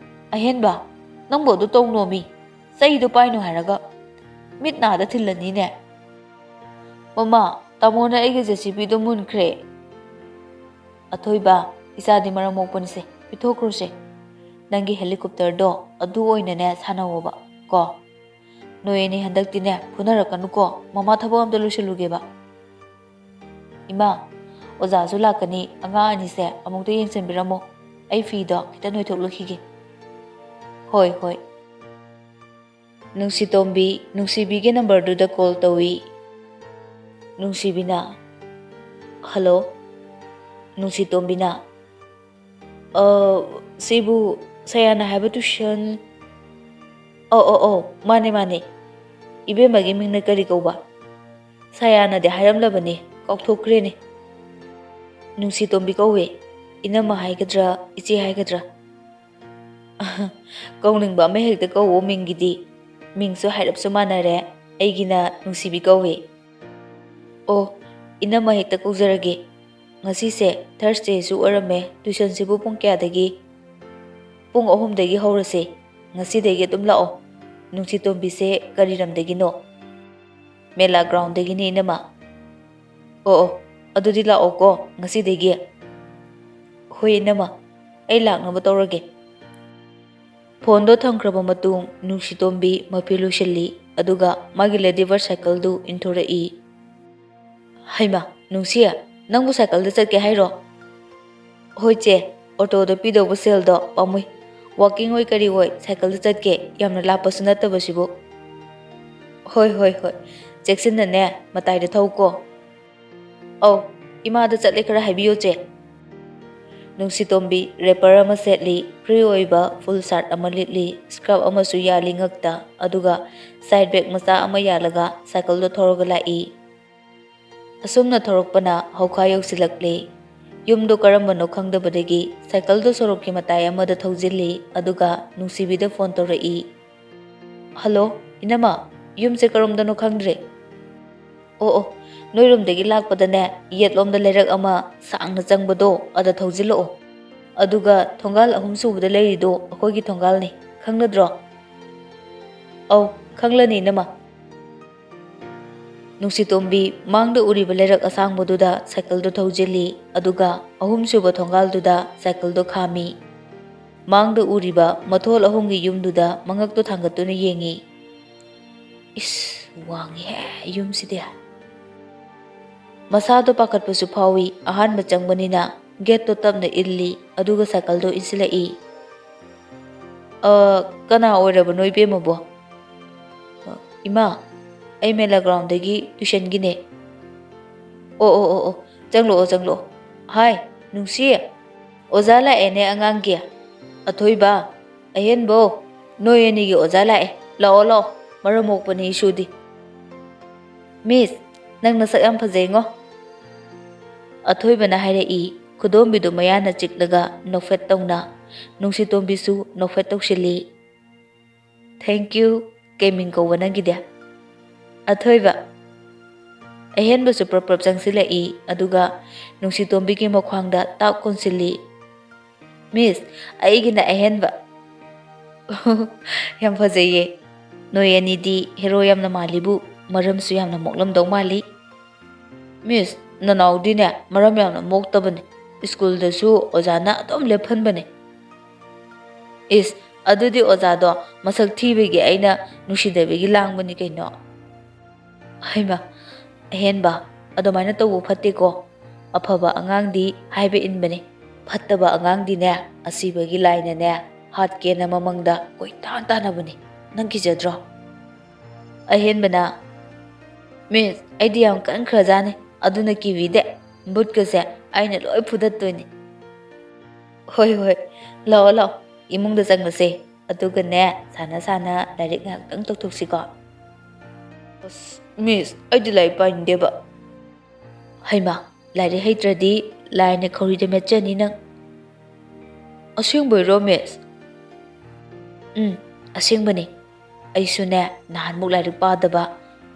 ꯑꯍꯦꯟꯕ, ꯅꯪꯕꯨ ꯑꯗꯨ ꯇꯧꯅꯣꯃꯤ꯫ ꯆꯩꯗꯣ ꯄꯥꯏꯅꯨ ꯍꯥꯏꯔꯒ꯫ ꯃꯤꯠ ꯅꯥꯗ ꯊꯤꯜꯂꯅꯤꯅꯦ꯫ ꯃꯃꯥ, ꯇꯥꯃꯣꯅ ꯑꯩꯒꯤ JCBꯗꯣ ꯃꯨꯟꯈ꯭ꯔꯦ꯫ ꯑꯊꯣꯏꯕ, ꯏꯆꯥꯗꯤ ꯃꯔꯝ ꯃꯣꯛꯄꯅꯤꯁꯦ, ꯄꯤꯊꯣꯛꯈ꯭ꯔꯣꯁꯦ꯫ ꯅꯪꯒꯤ helicopterꯗꯣ ꯑꯗꯨ ꯑꯣꯏꯅꯅꯦ ꯁꯥꯟꯅꯧꯋꯣꯕ, ꯀꯣ꯫ ꯅꯣꯏ ꯑꯅꯤ ꯍꯟꯗꯛꯇꯤꯅꯦ ꯐꯨꯅꯔꯛꯀꯅꯨꯀꯣ, ꯃꯃꯥ ꯊꯕꯛ ꯑꯝꯇ ꯂꯣꯏꯁꯤꯜꯂꯨꯒꯦꯕ꯫ ꯏꯃꯥ, ꯑꯣꯖꯥꯁꯨ ꯂꯥꯛꯀꯅꯤ, ꯑꯉꯥꯡ ꯑꯅꯤꯁꯦ ꯑꯃꯨꯛꯇ ꯌꯦꯡꯁꯤꯟꯕꯤꯔꯝꯃꯣ, ꯑꯩ ꯐꯤꯗꯣ ꯈꯤꯇ ꯅꯣꯏꯊꯣꯛꯂꯨꯈꯤꯒꯦ꯫ ꯍꯣꯏ, ꯍꯣꯏ꯫ ꯅꯨꯡꯁꯤꯇꯣꯝꯕꯤ, ꯅꯨꯡꯁꯤꯕꯤꯒꯤ numberꯗꯨꯗ call ꯇꯧꯏ꯫ ꯅꯨꯡꯁꯤꯕꯤꯅ, "ꯍꯜꯂꯣ?" ꯅꯨꯡꯁꯤꯇꯣꯝꯕꯤꯅ, "ꯑ, ꯁꯤꯕꯨ ꯁꯌꯥꯅ ꯍꯥꯏꯕ tuition?" "ꯑꯧ, ꯑꯧ, ꯑꯧ, ꯃꯥꯅꯦ, ꯃꯥꯅꯦ꯫ ꯏꯕꯦꯝꯃꯒꯤ ꯃꯤꯡꯅ ꯀꯔꯤ ꯀꯧꯕ? ꯁꯌꯥꯅꯗꯤ ꯍꯥꯏꯔꯝꯂꯕꯅꯦ, ꯀꯥꯎꯊꯣꯛꯈ꯭ꯔꯦꯅꯦ꯫ ꯅꯨꯡꯁꯤꯇꯣꯝꯕꯤ ꯀꯧꯋꯦ꯫ ꯏꯅꯝꯃ ꯍꯥꯏꯒꯗ꯭ꯔꯥ, ꯏꯆꯦ ꯍꯥꯏꯒꯗ꯭ꯔꯥ?" "ꯀꯧꯅꯤꯡꯕ ꯑꯃ ꯍꯦꯛꯇ ꯀꯧꯋꯣ ꯃꯤꯡꯒꯤꯗꯤ꯫ ꯃꯤꯡꯁꯨ ꯍꯥꯏꯔꯞꯁꯨ ꯃꯥꯟꯅꯔꯦ꯫ ꯑꯩꯒꯤꯅ ꯅꯨꯡꯁꯤꯕꯤ ꯀꯧꯋꯦ꯫" "ꯑꯣ, ꯏꯅꯝꯃ ꯍꯦꯛꯇ ꯀꯧꯖꯔꯒꯦ꯫ ꯉꯁꯤꯁꯦ Thursdayꯁꯨ ꯑꯣꯏꯔꯝꯃꯦ꯫ Tuitionꯁꯤꯕꯨ ꯄꯨꯡ ꯀꯌꯥꯗꯒꯤ?" "ꯄꯨꯡ ꯑꯍꯨꯝꯗꯒꯤ ꯍꯧꯔꯁꯦ꯫ ꯉꯁꯤꯗꯒꯤ ꯑꯗꯨꯝ ꯂꯥꯛꯑꯣ꯫" "ꯅꯨꯡꯁꯤꯇꯣꯝꯕꯤꯁꯦ ꯀꯔꯤ ꯂꯝꯗꯒꯤꯅꯣ?" "ꯃꯦꯂꯥ groundꯗꯒꯤꯅꯦ, ꯏꯅꯝꯃ꯫" "ꯑꯣ, ꯑꯣ, ꯑꯗꯨꯗꯤ ꯂꯥꯛꯑꯣꯀꯣ ꯉꯁꯤꯗꯒꯤ꯫" "ꯍꯣꯏ, ꯏꯅꯝꯃ, ꯑꯩ ꯂꯥꯛꯅꯕ ꯇꯧꯔꯒꯦ꯫" ꯐꯣꯟꯗꯣ ꯊꯝꯈ꯭ꯔꯕ ꯃꯇꯨꯡ ꯅꯨꯡꯁꯤꯇꯣꯝꯕꯤ ꯃꯐꯤ ꯂꯣꯏꯁꯤꯜꯂꯤ, ꯑꯗꯨꯒ ꯃꯥꯒꯤ Lady Bird cycleꯗꯨ ꯏꯟꯊꯣꯔꯛꯏ꯫ "ꯍꯩꯃꯥ, ꯅꯨꯡꯁꯤ, ꯅꯪꯕꯨ ꯁꯥꯏꯀꯜꯗ ꯆꯠꯀꯦ ꯍꯥꯏꯔꯣ? ꯍꯣꯏ ꯆꯦ, ꯑꯣꯇꯣꯗ ꯄꯤꯗꯧꯕ ꯁꯦꯜꯗꯣ ꯄꯥꯝꯃꯨꯏ꯫ ꯋꯥꯀꯤꯡ ꯑꯣꯏ ꯀꯔꯤ ꯑꯣꯏ ꯁꯥꯏꯀꯜꯗ ꯆꯠꯀꯦ, ꯌꯥꯝꯅ ꯂꯥꯞꯄꯁꯨ ꯅꯠꯇꯕꯁꯤꯕꯨ꯫ ꯍꯣꯏ ꯍꯣꯏ ꯍꯣꯏ, ꯆꯦꯛꯁꯤꯟꯅꯅꯦ, ꯃꯇꯥꯏꯗ ꯊꯧꯀꯣ꯫ ꯑꯧ, ꯏꯃꯥꯗ ꯆꯠꯂꯦ ꯈꯔ ꯍꯥꯏꯕꯤꯌꯣ ꯆꯦ꯫ ꯅꯨꯡꯁꯤꯇꯣꯝꯕꯤ ꯔꯦꯄꯔ ꯑꯃ ꯁꯦꯠꯂꯤ, ꯐ꯭ꯔꯤ ꯑꯣꯏꯕ ꯐꯨꯜ ꯁꯥꯔꯠ ꯑꯃ ꯂꯤꯠꯂꯤ, ꯁ꯭ꯀꯔꯞ ꯑꯃꯁꯨ ꯌꯥꯜꯂꯤ ꯉꯛꯇ, ꯑꯗꯨꯒ ꯁꯥꯏꯠ ꯕꯦꯒ ꯃꯆꯥ ꯑꯃ ꯌꯥꯜꯂꯒ ꯁꯥꯏꯀꯜꯗꯣ ꯊꯧꯔꯒ ꯂꯥꯛꯏ꯫ ꯑꯁꯨꯝꯅ ꯊꯧꯔꯛꯄꯅ ꯍꯧꯈꯥ ꯌꯧꯁꯤꯜꯂꯛꯂꯦ꯫ ꯌꯨꯝꯗꯣ ꯀꯔꯝꯕꯅꯣ ꯈꯪꯗꯕꯗꯒꯤ ꯁꯥꯏꯀꯜꯗꯣ ꯁꯣꯔꯣꯛꯀꯤ ꯃꯇꯥꯏ ꯑꯃꯗ ꯊꯧꯖꯤꯜꯂꯤ, ꯑꯗꯨꯒ ꯅꯨꯡꯁꯤꯕꯤꯗ ꯐꯣꯟ ꯇꯧꯔꯛꯏ꯫ "ꯍꯜꯂꯣ, ꯏꯅꯝꯃ, ꯌꯨꯝꯁꯦ ꯀꯔꯣꯝꯗꯅꯣ ꯈꯪꯗ꯭ꯔꯦ꯫" "ꯑꯣ ꯑꯣ, ꯅꯣꯏꯔꯣꯝꯗꯒꯤ ꯂꯥꯛꯄꯗꯅꯦ, ꯌꯦꯠꯂꯣꯝꯗ ꯂꯩꯔꯛ ꯑꯃ ꯁꯥꯡꯅ ꯆꯪꯕꯗꯣ, ꯑꯗ ꯊꯧꯖꯤꯜꯂꯛꯑꯣ꯫ ꯑꯗꯨꯒ ꯊꯣꯡꯒꯥꯜ ꯑꯍꯨꯝ ꯁꯨꯕꯗ ꯂꯩꯔꯤꯗꯣ ꯑꯩꯈꯣꯏꯒꯤ ꯊꯣꯡꯒꯥꯜꯅꯤ, ꯈꯪꯂꯗ꯭ꯔꯣ?" "ꯑꯧ, ꯈꯪꯂꯅꯤ ꯏꯅꯝꯃ꯫" ꯅꯨꯡꯁꯤꯇꯣꯝꯕꯤ ꯃꯥꯡꯗ ꯎꯔꯤꯕ ꯂꯩꯔꯛ ꯑꯁꯥꯡꯕꯗꯨꯗ ꯁꯥꯏꯀꯜꯗꯨ ꯊꯧꯖꯤꯜꯂꯤ, ꯑꯗꯨꯒ ꯑꯍꯨꯝꯁꯨꯕ ꯊꯣꯡꯒꯥꯜꯗꯨꯗ ꯁꯥꯏꯀꯜꯗꯨ ꯈꯥꯝꯃꯤ꯫ ꯃꯥꯡꯗ ꯎꯔꯤꯕ ꯃꯊꯣꯜ ꯑꯍꯨꯝꯒꯤ ꯌꯨꯝꯗꯨꯗ ꯃꯉꯛꯇꯨ ꯊꯥꯡꯒꯠꯇꯨꯅ ꯌꯦꯡꯉꯤ꯫ "ꯏꯁ, ꯋꯥꯡꯉꯤꯍꯦ ꯌꯨꯝꯁꯤꯗꯤ!" ꯃꯁꯥꯗꯣ ꯄꯥꯈꯠꯄꯁꯨ ꯐꯥꯎꯏ, ꯑꯍꯥꯟꯕ ꯆꯪꯕꯅꯤꯅ꯫ ꯒꯦꯠꯇꯣ ꯇꯞꯅ ꯏꯜꯂꯤ, ꯑꯗꯨꯒ ꯁꯥꯏꯀꯜꯗꯣ ꯏꯟꯁꯤꯜꯂꯛꯏ꯫ "ꯑ, ꯀꯅꯥ ꯑꯣꯏꯔꯕꯅꯣ ꯏꯕꯦꯝꯃꯕꯣ?" "ꯑ, ꯏꯃꯥ, ꯑꯩ ꯃꯦꯂꯥ ꯒ꯭ꯔꯥꯎꯟꯗꯒꯤ ꯇ꯭ꯌꯨꯁꯟꯒꯤꯅꯦ꯫" "ꯑꯣ ꯑꯣ ꯑꯣ ꯑꯣ, ꯆꯪꯂꯛꯑꯣ ꯆꯪꯂꯛꯑꯣ꯫ ꯍꯥꯏ, ꯅꯨꯡꯁꯤ, ꯑꯣꯖꯥ ꯂꯥꯛꯑꯦꯅꯦ ꯑꯉꯥꯡꯒꯤ꯫ ꯑꯊꯣꯏꯕ, ꯑꯍꯦꯟꯕꯧ, ꯅꯣꯏ ꯑꯅꯤꯒꯤ ꯑꯣꯖꯥ ꯂꯥꯛꯑꯦ꯫ ꯂꯥꯛꯑꯣ ꯂꯥꯛꯑꯣ, ꯃꯔꯝ ꯃꯣꯛꯄꯅꯤ ꯏꯁꯨꯗꯤ꯫" "ꯃꯤꯁ, ꯅꯪ ꯅꯁꯛ ꯌꯥꯝ ꯐꯖꯩꯉꯣ꯫" ꯑꯊꯣꯏꯕꯅ ꯍꯥꯏꯔꯛꯏ, ꯈꯨꯗꯣꯝꯕꯤꯗꯨ ꯃꯌꯥꯅ ꯆꯤꯛꯂꯒ ꯅꯣꯛꯐꯦꯠ ꯇꯧꯅ꯫ ꯅꯨꯡꯁꯤꯇꯣꯝꯕꯤꯁꯨ ꯅꯣꯛꯐꯦꯠ ꯇꯧꯁꯤꯜꯂꯤ꯫ "Thank you, ꯀꯩ ꯃꯤꯡ ꯀꯧꯕ ꯅꯪꯒꯤꯗꯤ?" "ꯑꯊꯣꯏꯕ꯫" ꯑꯍꯦꯟꯕꯁꯨ ꯄ꯭ꯔꯞ ꯄ꯭ꯔꯞ ꯆꯪꯁꯤꯜꯂꯛꯏ, ꯑꯗꯨꯒ ꯅꯨꯡꯁꯤꯇꯣꯝꯕꯤꯒꯤ ꯃꯈ꯭ꯋꯥꯡꯗ ꯇꯥꯛ ꯀꯣꯟꯁꯤꯜꯂꯤ꯫ "ꯃꯤꯁ, ꯑꯩꯒꯤꯅ ꯑꯍꯦꯟꯕ꯫" "ꯌꯥꯝ ꯐꯖꯩꯌꯦ꯫ ꯅꯣꯏ ꯑꯅꯤꯗꯤ ꯍꯦꯔꯣ ꯌꯥꯝꯅ ꯃꯥꯜꯂꯤꯕꯨ, ꯃꯔꯝꯁꯨ ꯌꯥꯝꯅ ꯃꯣꯛꯂꯝꯗꯧ ꯃꯥꯜꯂꯤ꯫" "ꯃꯤꯁ, ꯅꯅꯥꯎꯗꯤꯅꯦ ꯃꯔꯝ ꯌꯥꯝꯅ ꯃꯣꯛꯇꯕꯅꯦ, ꯁ꯭ꯀꯨꯜꯗꯁꯨ ꯑꯣꯖꯥꯅ ꯑꯗꯨꯝ ꯂꯦꯞꯍꯟꯕꯅꯦ꯫" "ꯏꯁ, ꯑꯗꯨꯗꯤ ꯑꯣꯖꯥꯗꯣ ꯃꯁꯛ ꯊꯤꯕꯒꯤ ꯑꯩꯅ ꯅꯨꯡꯁꯤꯗꯕꯒꯤ ꯂꯥꯡꯕꯅꯤ ꯀꯩꯅꯣ꯫" "ꯍꯩꯃ, ꯑꯍꯦꯟꯕ, ꯑꯗꯨꯃꯥꯏꯅ ꯇꯧꯕ ꯐꯠꯇꯦꯀꯣ꯫ ꯑꯐꯕ ꯑꯉꯥꯡꯗꯤ ꯍꯥꯏꯕ ꯏꯟꯕꯅꯤ, ꯐꯠꯇꯕ ꯑꯉꯥꯡꯗꯤꯅꯦ, ꯑꯁꯤꯕꯒꯤ ꯂꯥꯏꯅꯅꯦ, ꯍꯥꯠꯀꯦꯅ ꯃꯃꯪꯗ ꯀꯣꯏꯇꯥꯟ ꯇꯥꯟꯅꯕꯅꯤ꯫ ꯅꯪ ꯀꯤꯖꯗ꯭ꯔꯣ? ꯑꯍꯦꯟꯕꯅ, "ꯃꯤꯁ, ꯑꯩꯗꯤ ꯌꯥꯝ ꯀꯟꯈ꯭ꯔꯖꯥꯠꯅꯤ, ꯑꯗꯨꯅ ꯀꯤꯕꯤꯗꯦ꯫ ꯕꯨꯠꯀꯁꯦ ꯑꯩꯅ ꯂꯣꯏ ꯐꯨꯗꯠꯇꯣꯏꯅꯤ꯫" "ꯍꯣꯏ, ꯍꯣꯏ, ꯂꯥꯛꯑꯣ, ꯂꯥꯛꯑꯣ, ꯏꯃꯨꯡꯗ ꯆꯪꯉꯁꯦ꯫ ꯑꯗꯨꯒꯅꯦ, ꯁꯥꯟꯅ ꯁꯥꯟꯅ ꯂꯥꯏꯔꯤꯛ ꯉꯥꯏꯍꯥꯛꯇꯪ ꯇꯧꯊꯣꯛꯁꯤꯀꯣ꯫" "ꯑꯁ, ꯃꯤꯁ, ꯑꯩꯗꯤ ꯂꯥꯏꯔꯤꯛ ꯄꯥꯅꯤꯡꯗꯦꯕ꯫" "ꯍꯩꯃꯥ, ꯂꯥꯏꯔꯤꯛ ꯍꯩꯇ꯭ꯔꯗꯤ ꯂꯥꯏꯅ ꯈꯧꯔꯤꯗ ꯃꯦꯠꯆꯅꯤ ꯅꯪ꯫" "ꯑꯁꯦꯡꯕꯩꯔꯣ, ꯃꯤꯁ?" "ꯎꯝ, ꯑꯁꯦꯡꯕꯅꯤ꯫ ꯑꯩꯁꯨꯅꯦ, ꯅꯍꯥꯟꯃꯨꯛ ꯂꯥꯏꯔꯤꯛ ꯄꯥꯗꯕ,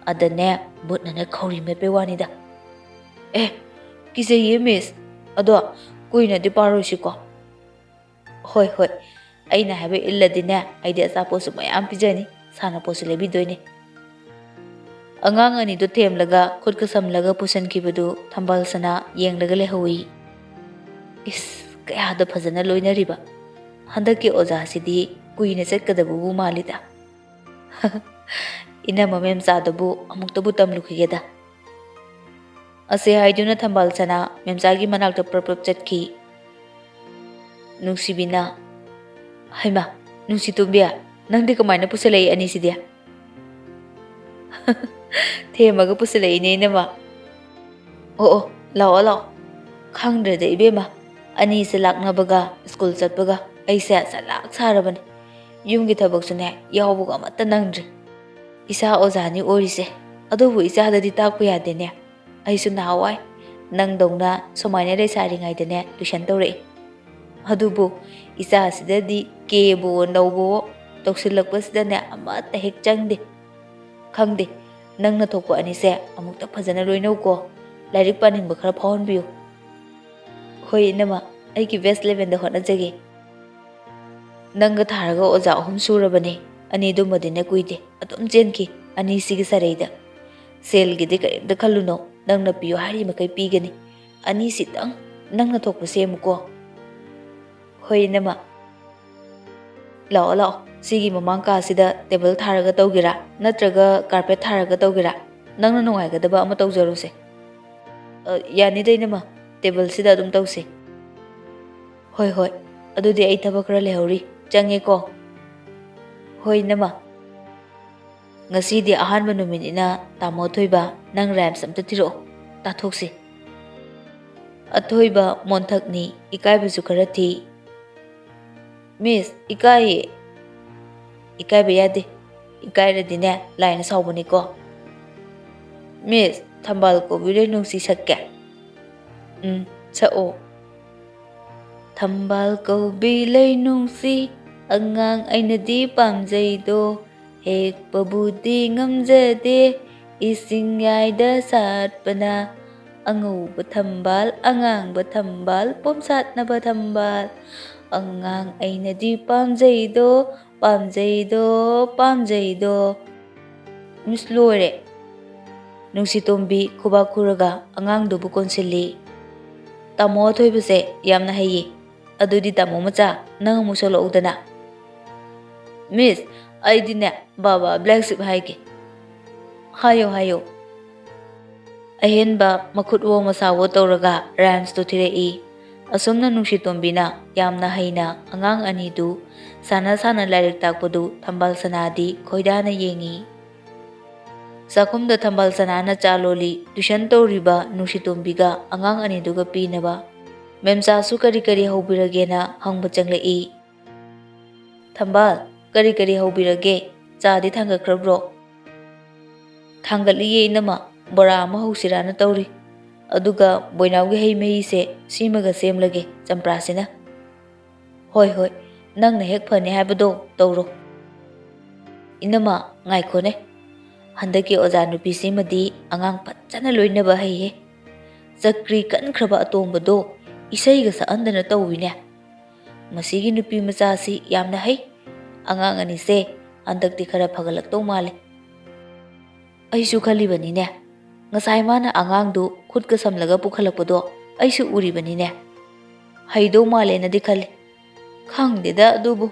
ꯑꯗꯅꯦ, ꯕꯨꯠꯅꯅꯦ ꯈꯧꯔꯤ ꯃꯦꯠꯄꯩ ꯋꯥꯅꯤꯗ꯫" "ꯑꯦ, ꯀꯤꯖꯩꯌꯦ, ꯃꯤꯁ꯫ ꯑꯗꯣ ꯀꯨꯏꯅꯗꯤ ꯄꯥꯔꯣꯏꯁꯤꯀꯣ꯫" "ꯍꯣꯏ, ꯍꯣꯏ, ꯑꯩꯅ ꯍꯥꯏꯕ ꯏꯜꯂꯗꯤꯅꯦ, ꯑꯩꯗꯤ ꯑꯆꯥꯄꯣꯠꯁꯨ ꯃꯌꯥꯝ ꯄꯤꯖꯅꯤ, ꯁꯥꯟꯅꯄꯣꯠꯁꯨ ꯂꯩꯕꯤꯗꯣꯏꯅꯦ꯫" ꯑꯉꯥꯡ ꯑꯅꯤꯗꯨ ꯊꯦꯝꯂꯒ ꯈꯨꯠꯀ ꯁꯝꯂꯒ ꯄꯨꯁꯟꯈꯤꯕꯗꯨ ꯊꯝꯕꯥꯜ ꯁꯅꯥ ꯌꯦꯡꯂꯒ ꯂꯩꯍꯧꯏ꯫ "ꯏꯁ, ꯀꯌꯥꯗ ꯐꯖꯅ ꯂꯣꯏꯅꯔꯤꯕ! ꯍꯟꯗꯛꯀꯤ ꯑꯣꯖꯥꯁꯤꯗꯤ ꯀꯨꯏꯅ ꯆꯠꯀꯗꯕꯕꯨ ꯃꯥꯜꯂꯤꯗ꯫" "ꯏꯅꯝꯃ ꯃꯦꯝꯆꯥꯗꯨꯕꯨ ꯑꯃꯨꯛꯇꯕꯨ ꯇꯝꯂꯨꯈꯤꯒꯦꯗ꯫" ꯑꯁꯤ ꯍꯥꯏꯗꯨꯅ ꯊꯝꯕꯥꯜ ꯁꯅꯥ ꯃꯦꯝꯆꯥꯒꯤ ꯃꯅꯥꯛꯇ ꯄ꯭ꯔꯞ ꯄ꯭ꯔꯞ ꯆꯠꯈꯤ꯫ ꯅꯨꯡꯁꯤꯕꯤꯅ, "ꯍꯩꯃꯥ, ꯅꯨꯡꯁꯤꯇꯣꯝꯕꯤ, ꯅꯪꯗꯤ ꯀꯃꯥꯏꯅ ꯄꯨꯁꯜꯂꯛꯏ ꯑꯅꯤꯁꯤꯗꯤ?" "ꯊꯦꯝꯃꯒ ꯄꯨꯁꯜꯂꯛꯏꯅꯦ, ꯏꯅꯝꯃ꯫" "ꯑꯣ, ꯑꯣ, ꯂꯥꯛꯑꯣ, ꯂꯥꯛꯑꯣ꯫" ꯈꯪꯗ꯭ꯔꯦꯗ ꯏꯕꯦꯝꯃ, ꯑꯅꯤꯁꯦ ꯂꯥꯛꯅꯕꯒ ꯁ꯭ꯀꯨꯜ ꯆꯠꯄꯒ ꯑꯩꯁꯦ ꯆꯂꯥꯛ ꯁꯥꯔꯕꯅꯦ꯫ ꯌꯨꯝꯒꯤ ꯊꯕꯛꯁꯨꯅꯦ, ꯌꯥꯎꯕꯒ ꯑꯃꯠꯇ ꯅꯪꯗ꯭ꯔꯦ꯫ ꯏꯆꯥ ꯑꯣꯖꯥꯅꯤ ꯑꯣꯏꯔꯤꯁꯦ, ꯑꯗꯨꯕꯨ ꯏꯆꯥꯗꯗꯤ ꯇꯥꯛꯄ ꯌꯥꯗꯦꯅꯦ꯫ ꯑꯩꯁꯨ ꯅꯍꯥꯟꯋꯥꯏ ꯅꯪꯗꯧꯅ ꯁꯨꯃꯥꯏꯅ ꯂꯩꯁꯥꯔꯤꯉꯩꯗꯅꯦ ꯇꯨꯏꯁꯟ ꯇꯧꯔꯛꯏ꯫ ꯑꯗꯨꯕꯨ ꯏꯆꯥꯁꯤꯗꯗꯤ ꯀꯦꯕꯣ ꯅꯧꯕꯣ ꯇꯧꯁꯤꯜꯂꯛꯄꯁꯤꯗꯅꯦ ꯑꯃꯠꯇ ꯍꯦꯛ ꯆꯪꯗꯦ꯫ ꯈꯪꯗꯦ, ꯅꯪꯅ ꯊꯣꯛꯄ ꯑꯅꯤꯁꯦ ꯑꯃꯨꯛꯇ ꯐꯖꯅ ꯂꯣꯏꯅꯧꯀꯣ꯫ ꯂꯥꯏꯔꯤꯛ ꯄꯥꯅꯤꯡꯕ ꯈꯔ ꯐꯥꯎꯍꯟꯕꯤꯌꯨ꯫ ꯍꯣꯏ ꯏꯅꯝꯃ, ꯑꯩꯒꯤ best levelꯗ ꯍꯣꯠꯅꯖꯒꯦ꯫ ꯅꯪꯒ ꯊꯥꯔꯒ ꯑꯣꯖꯥ ꯑꯍꯨꯝ ꯁꯨꯔꯕꯅꯦ꯫ ꯑꯅꯤꯗꯨꯃꯗꯤꯅꯦ ꯀꯨꯏꯗꯦ, ꯑꯗꯨꯝ ꯆꯦꯟꯈꯤ꯫ ꯑꯅꯤꯁꯤꯒꯤ ꯁꯔꯩꯗ꯫ ꯁꯦꯜꯒꯤꯗꯤ ꯀꯔꯤꯝꯇ ꯈꯜꯂꯨꯅꯣ, ꯅꯪꯅ ꯄꯤꯌꯨ ꯍꯥꯏꯔꯤ ꯃꯈꯩ ꯄꯤꯒꯅꯤ꯫ ꯑꯅꯤꯁꯤꯇꯪ ꯅꯪꯅ ꯊꯣꯛꯄ ꯁꯦꯝꯃꯨꯀꯣ꯫ ꯍꯣꯏ ꯏꯅꯝꯃ꯫ ꯂꯥꯛꯑꯣ, ꯂꯥꯛꯑꯣ, ꯁꯤꯒꯤ ꯃꯃꯥꯡ ꯀꯥꯁꯤꯗ table ꯊꯥꯔꯒ ꯇꯧꯒꯦꯔꯥ, ꯅꯠꯇ꯭ꯔꯒ carpet ꯊꯥꯔꯒ ꯇꯧꯒꯦꯔꯥ? ꯅꯪꯅ ꯅꯨꯡꯉꯥꯏꯒꯗꯕ ꯑꯃ ꯇꯧꯖꯔꯣꯁꯦ꯫ ꯑ, ꯌꯥꯅꯤꯗ, ꯏꯅꯝꯃ꯫ ꯇꯦꯕꯜꯁꯤꯗ ꯑꯗꯨꯝ ꯇꯧꯁꯦ꯫ ꯍꯣꯏ, ꯍꯣꯏ꯫ ꯑꯗꯨꯗꯤ ꯑꯩ ꯊꯕꯛ ꯈꯔ ꯂꯩꯍꯧꯔꯤ꯫ ꯆꯪꯉꯦꯀꯣ꯫ ꯍꯣꯏ, ꯏꯅꯝꯃ꯫ ꯉꯁꯤꯗꯤ ꯑꯍꯥꯟꯕ ꯅꯨꯃꯤꯠꯅꯤꯅ, ꯇꯥꯃꯣ ꯑꯊꯣꯏꯕ, ꯅꯪ rhymes ꯑꯝꯇ ꯊꯤꯔꯛꯑꯣ, ꯇꯥꯊꯣꯛꯁꯤ꯫ ꯑꯊꯣꯏꯕ ꯃꯣꯟꯊꯛꯅꯤ, ꯏꯀꯥꯏꯕꯁꯨ ꯈꯔ ꯊꯤ꯫ "ꯃꯤꯁ, ꯏꯀꯥꯏꯌꯦ꯫" "ꯏꯀꯥꯏꯕ ꯌꯥꯗꯦ꯫ ꯏꯀꯥꯏꯔꯗꯤꯅꯦ, ꯂꯥꯏꯅ ꯁꯥꯎꯕꯅꯤꯀꯣ꯫" "ꯃꯤꯁ, ꯊꯝꯕꯥꯜ ꯀꯧꯕꯤ ꯂꯩꯅꯨꯡꯁꯤ ꯁꯛꯀꯦ꯫" "ꯎꯝ, ꯁꯛꯑꯣ꯫" "ꯊꯝꯕꯥꯜ ꯀꯧꯕꯤ ꯂꯩꯅꯨꯡꯁꯤ, ꯑꯉꯥꯡ ꯑꯩꯅꯗꯤ ꯄꯥꯝꯖꯩꯗꯣ, ꯍꯦꯛꯄꯕꯨꯗꯤ ꯉꯝꯖꯗꯦ, ꯏꯁꯤꯡ ꯌꯥꯏꯗ ꯁꯥꯠꯄꯅ, ꯑꯉꯧꯕ ꯊꯝꯕꯥꯜ, ꯑꯉꯥꯡꯕ ꯊꯝꯕꯥꯜ, ꯄꯣꯝꯁꯥꯠꯅꯕ ꯊꯝꯕꯥꯜ, ꯑꯉꯥꯡ ꯑꯩꯅꯗꯤ ꯄꯥꯝꯖꯩꯗꯣ, ꯄꯥꯝꯖꯩꯗꯣ, ꯄꯥꯝꯖꯩꯗꯣ꯫" "ꯃꯤꯁ, ꯂꯣꯏꯔꯦ꯫" ꯅꯨꯡꯁꯤꯇꯣꯝꯕꯤ ꯈꯨꯕꯥꯛ ꯈꯨꯔꯒ ꯑꯉꯥꯡꯗꯨꯕꯨ ꯀꯣꯟꯁꯤꯜꯂꯤ꯫ "ꯇꯥꯃꯣ ꯑꯊꯣꯏꯕꯁꯦ ꯌꯥꯝꯅ ꯍꯩꯌꯦ꯫ ꯑꯗꯨꯗꯤ ꯇꯥꯃꯣ ꯃꯆꯥ, ꯅꯪ ꯑꯃꯨꯛ ꯁꯣꯜꯂꯛꯎꯗꯅ꯫" "ꯃꯤꯁ, ꯑꯩꯗꯤꯅꯦ, ꯕꯥꯕꯥ black sheep ꯍꯥꯏꯒꯦ꯫" "ꯍꯥꯏꯌꯣ, ꯍꯥꯏꯌꯣ꯫" ꯑꯍꯦꯟꯕ ꯃꯈꯨꯠꯋꯣ ꯃꯁꯥꯋꯣ ꯇꯧꯔꯒ rhymes ꯇꯣ ꯊꯤꯔꯛꯏ꯫ ꯑꯁꯨꯝꯅ ꯅꯨꯡꯁꯤꯇꯣꯝꯕꯤꯅ ꯌꯥꯝꯅ ꯍꯩꯅ ꯑꯉꯥꯡ ꯑꯅꯤꯗꯨ ꯁꯥꯟꯅ ꯁꯥꯟꯅ ꯂꯥꯏꯔꯤꯛ ꯇꯥꯛꯄꯗꯨ ꯊꯝꯕꯥꯜ ꯁꯅꯥꯗꯤ ꯈꯣꯏꯗꯥꯅ ꯌꯦꯡꯏ꯫ ꯆꯥꯛꯈꯨꯝꯗ ꯊꯝꯕꯥꯜ ꯁꯅꯥꯅ ꯆꯥ ꯂꯣꯜꯂꯤ꯫ Tuition ꯇꯧꯔꯤꯕ ꯅꯨꯡꯁꯤꯇꯣꯝꯕꯤꯒ ꯑꯉꯥꯡ ꯑꯅꯤꯗꯨꯒ ꯄꯤꯅꯕ ꯃꯦꯝꯆꯥꯁꯨ ꯀꯔꯤ ꯀꯔꯤ ꯍꯧꯕꯤꯔꯒꯦꯅ ꯍꯪꯕ ꯆꯪꯂꯛꯏ꯫ "ꯊꯝꯕꯥꯜ, ꯀꯔꯤ ꯀꯔꯤ ꯍꯧꯕꯤꯔꯒꯦ? ꯆꯥꯗꯤ ꯊꯥꯡꯒꯠꯈ꯭ꯔꯕ꯭ꯔꯣ?" "ꯊꯥꯡꯒꯠꯂꯤꯌꯦ ꯏꯅꯝꯃ, ꯕꯣꯔꯥ ꯑꯃ ꯍꯧꯁꯤꯔꯥꯅ ꯇꯧꯔꯤ꯫ ꯑꯗꯨꯒ ꯕꯣꯏꯅꯥꯎꯒꯤ ꯍꯩ ꯃꯍꯤꯁꯦ ꯁꯤꯃꯒ ꯁꯦꯝꯂꯒꯦ, ꯆꯝꯄ꯭ꯔꯥꯁꯤꯅ꯫" "ꯍꯣꯏ, ꯍꯣꯏ, ꯅꯪꯅ ꯍꯦꯛ ꯐꯅꯤ ꯍꯥꯏꯕꯗꯣ ꯇꯧꯔꯣ꯫" "ꯏꯅꯝꯃ, ꯉꯥꯏꯈꯣꯅꯦ꯫ ꯍꯟꯗꯛꯀꯤ ꯑꯣꯖꯥ ꯅꯨꯄꯤꯁꯤꯃꯗꯤ ꯑꯉꯥꯡ ꯐꯖꯅ ꯂꯣꯏꯅꯕ ꯍꯩꯍꯦ꯫ ꯆꯀ꯭ꯔꯤ ꯀꯟꯈ꯭ꯔꯕ ꯑꯇꯣꯝꯕꯗꯣ ꯏꯁꯩꯒ ꯁꯛꯍꯟꯗꯅ ꯇꯧꯏꯅꯦ꯫ ꯃꯁꯤꯒꯤ ꯅꯨꯄꯤ ꯃꯆꯥꯁꯤ ꯌꯥꯝꯅ ꯍꯩ꯫ ꯑꯉꯥꯡ ꯑꯅꯤꯁꯦ ꯍꯟꯗꯛꯇꯤ ꯈꯔ ꯐꯒꯠꯂꯛꯇꯧ ꯃꯥꯜꯂꯦ꯫" "ꯑꯩꯁꯨ ꯈꯜꯂꯤꯕꯅꯤꯅꯦ꯫ ꯉꯁꯥꯏ ꯃꯥꯅ ꯑꯉꯥꯡꯗꯨ ꯈꯨꯠꯀ ꯁꯝꯂꯒ ꯄꯨꯈꯠꯂꯛꯄꯗꯣ ꯑꯩꯁꯨ ꯎꯔꯤꯕꯅꯤꯅꯦ꯫ ꯍꯩꯗꯧ ꯃꯥꯜꯂꯦꯅꯗꯤ ꯈꯜꯂꯤ꯫ ꯈꯪꯗꯦꯗ ꯑꯗꯨꯕꯨ,